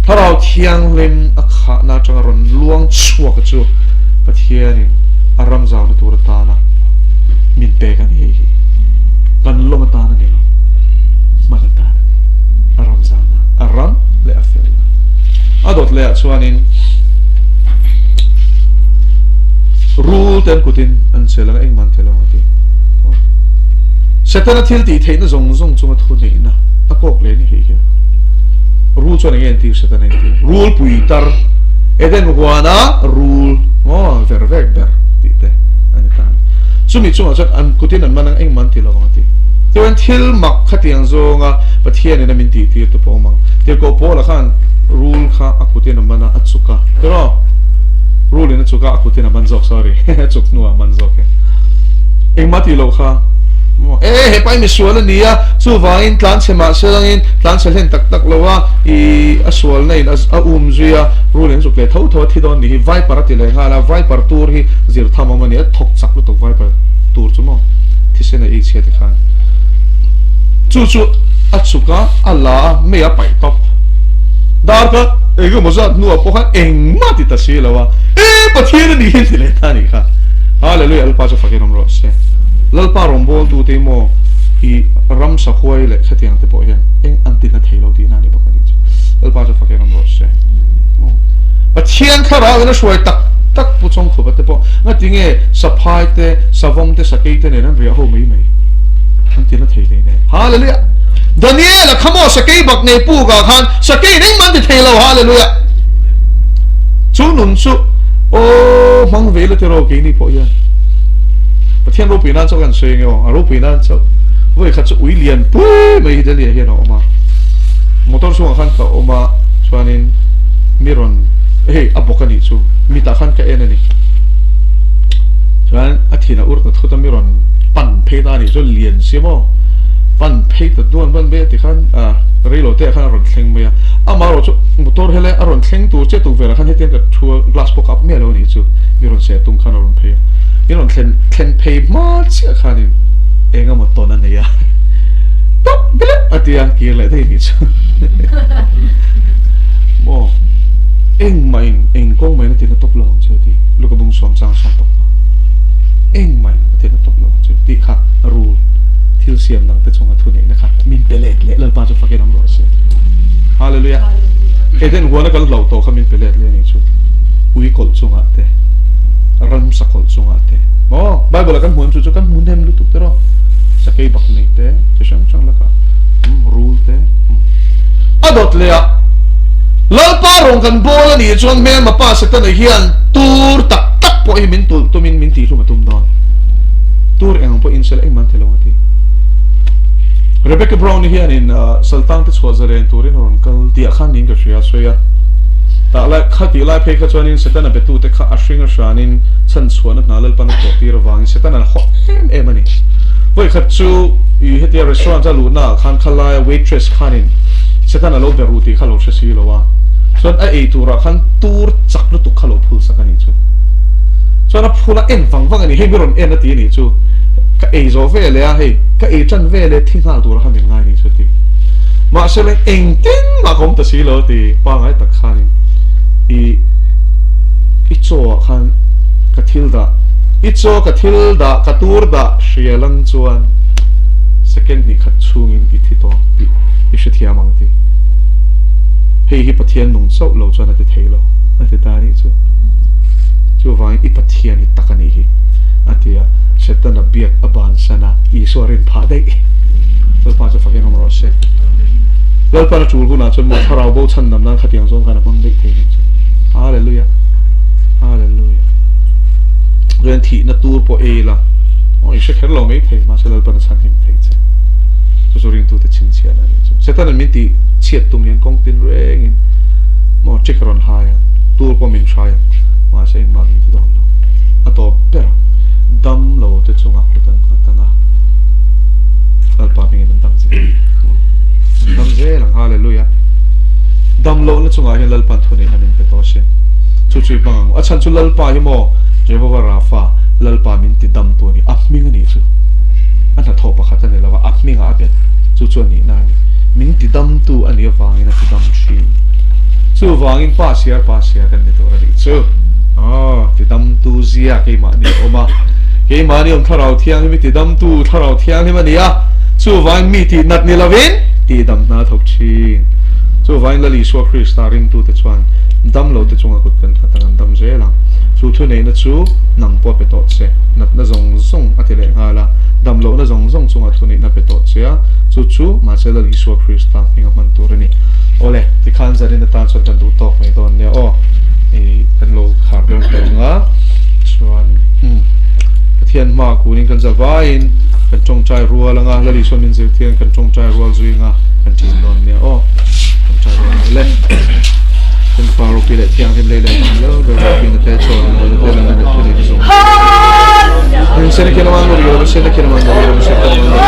A: Thlarau Thianghlim a khahna atanga rawn luang chhuak chu Pathianin a ram zauna tur atana min pek a ni hei hi. Kan lawm atan a ni lo, hman atan a ni. A ram zauna, a ram leh a felna. A dawt lehah chuanin rul te an kutin an chel ang a, engmah an ti lo ang a ti. Setana thil tih theihna zawng zawng chunga thu neihna a kawk leh ni hei hian. Rul chuan enge entir Setana entir? Rul pui tar Eden huana rul maw ver vek ber tih te a ni ta a ni. Chumi chungah chuan an kutin an man ang engmah an ti lo ang a ti. Tichuan thil mak khatiang zawnga Pathianin a min tih tir te pawh awm ang. Tirhkoh Paula khan rul kha a kutin a man a, a chuk a. Tiraw? Rulin a chuk a, a kutin a man zawk, sorry, a chuk hnuah a man zawk e. Engmah tih loh kha maw? E, he pa hi misual a ni a, chuvangin tlanchhe mah se langin tlanchhe hlen tak tak lo a, i a sualna in a um zui a, rulin a chuk leh tho tho a, thi dawn nih hi viper a ti leh nghal a, viper tur hi zir tham awm a ni, a thawk chak lutuk viper tur chu maw thisen a ei chhia te khan. Chu chu a chuk a, a la a, mei a paih tawp. Dar kha engemaw zat hnuah pawh khan engmah ti ta si lo a, E Pathian a nih hi a ti leh ta a nih kha. Hallelujah Lalpa chu fakin awm rawh se. Lalpa rawngbawltute hi maw i ramsa huai leh khatiang te pawh hian eng an ti na thei lo tihna a ni bawk a nih chu. Lalpa chu fakin awm rawh se. Maw Pathian thlarau in a hruai tak tak Pu Chawngkhupa te pawh ngatinge saphai te, savawm te, sakei te nen an riah ho mai mai an ti na thei hlei nen. Hallelujah! Daniel a kha maw sakei bak nei puk ah khan sakei in engmah an ti thei lo. Hallelujah! Chu nun chu aw hmang ve ila tiraw keini pawh hian Pathian ropui nan chauh kan sawi ange aw, a ropui nan chauh vawi khat chu ui lian pui mai hi Delhi ah hian a awm a, motor chhungah khan ka awm a chuanin mi rawn hei a bawk a nih chu mitah khan ka en a ni chuan a thin a ur ta thut a mi rawn pan phei ta a nih chu lian si maw pan phei ta duan ban ve tikhan ah reilo te ah khan a rawn thleng mai a amaherawh chu motor helai a rawn thleng tur chiah tukverh ah khan hetiang ka thu a glass pawh ka up miah lo a nih chu mi rawn seh tum khan a rawn phei a mi rawn thlen thlen phei hma chiah khanin eng emaw tawn a nei a tawp bilep a ti a kir leh daih a nih chu maw engmah in eng kawng mai in a ti na tawp lo ang chu a ti luka bung sawm chang sawm tawp a engmah in a ti na tawp lo ang chu tih kha rul thil siam dang te chunga thu neihna kha min pe let leh Lalpa chu fakin awm rawh se Hallelujah Eden huana kan hlauh tawh kha min pe let leh a nih chu ui kawlh chungah te ramsa kawlh chungah te maw Bible ah kan hmu em chu chu kan hmu hnem lutuk te rawh sakei bak nei te chi hrang hrang lakah rul te a dawt leh ah Lalpa rawng kan bawl a nih chuan hmelma pa Setana hian tur tak tak pawh hi min tulh tumin min tihhlum a tum dawn tur eng ang pawh in sela engmah an ti lo a ti Rebecca Brown hianin Saltang te chhuah zalen turin a rawn kal tih ah khan niin ka hria a sawi a. Tah lai kha tih lai phei kha chuanin Setana betute kha a hring a hranin chhan chhuahna hna Lalpan a thawh tir avangin Setana a hawh em em a ni. Vawi khat chu i hetia restaurant a luhna ah khan kha laia waitress khanin Setana lo be ru tih kha lo hre si lo a. Chuan a ei turah khan tur chak lutuk kha lo phul sak a nih chu. Chuan a phul a en vang vang a ni, hei mi rawn en a ti a nih chu. Ka ei zawh ve leh a, hei ka ei tan ve leh thi nghal turah kha min ngai a nih chu a ti. Mahse leng engtin mah ka awm ta si lo a ti, pangai tak khanin i i chaw ah khan ka thil dah, i chaw ka thil dah, ka tur dah hria lang chuan second hnih khat chhungin i thi tawh tih i hrethiam ang a ti. Hei hi Pathian nung chauh lo chuan a ti thei lo, a ti ta a nih chu. Chuvangin i Pathian hi tak a nih hi, a ti a. Setana biak a bansan a, Isua rin phah daih. Lalpa chu fakin awm rawh se. Lalpan a tul hunah chuan maw thlarau bo chhan dam nan khatiang zawng khan a hmang daih thei nih chu. Hallelujah. Hallelujah. Chuan thihna tur pawh ei la, aw i hre kher lo mai thei, mahse Lalpan a chhan him thei che. Chu chu ringtute chhinchhiahna a nih chu. Setana'n min tih chhiat tum hian kawng tin rengin maw ṭik a rawn hai ang, tur pawh min hrai ang, mahse engmah min ti dawn lo. A tawp ber ang, dam lo te chungah kut an nghat ang a, Lalpa hmingin an dam zel ang. An dam zel ang, Hallelujah! Dam lohna chungah hian Lalpa'n thuneihna min pe tawh asin. Chu chu i hmang ang u. A chhan chu Lalpa hi maw Jehovah Rapha, Lalpa min ti dam tu a ni, a hming a nih chu. A hnathawh pakhat a ni lo va, a hmingah a bet. Chu chu a nihna a ni. Min ti damtu a nih avangin a ti dam thin. Chuvangin pa siar pa siar kan ni tur a nih chu. Aw, ti damtu zia keimahni a awm a. Keimahni awm Thlarau Thianghlim hi ti damtu Thlarau Thianghlim a ni a. Chuvangin mi tih nat ni lovin tih dam hna a thawk thin. Chuvangin Lal Isua Krista ringtute chuan dam lote chunga kut kan khat ang an dam zel ang. Chu thuneihna chu nang pawh a pe tawh che. Natna zawng zawng a ti leh nghal a. Dam lohna zawng zawng chunga thuneihna pe tawh che a. Chu chu mahse Lal Isua Krista hming a hman tur a ni. Awle, tikhan zanin atan chuan kan duh tawk mai dawn nia aw. I kan lo khar dawn tawh ang a, chuan umm Pathian hma kunin kan za vaiin kan tawngtai rual ang a, Lal Isua min zirtir hian kan tawngtai rual zui ang a, kan ṭin dawn nia aw. Tawngtai rual ang le. Kan Pa ropui leh thianghlim lei leh van lo ber ropui na te chaw na te la na te thil in zawng. Sena kena man mori lo sena kena man mori lo sena kena man mori.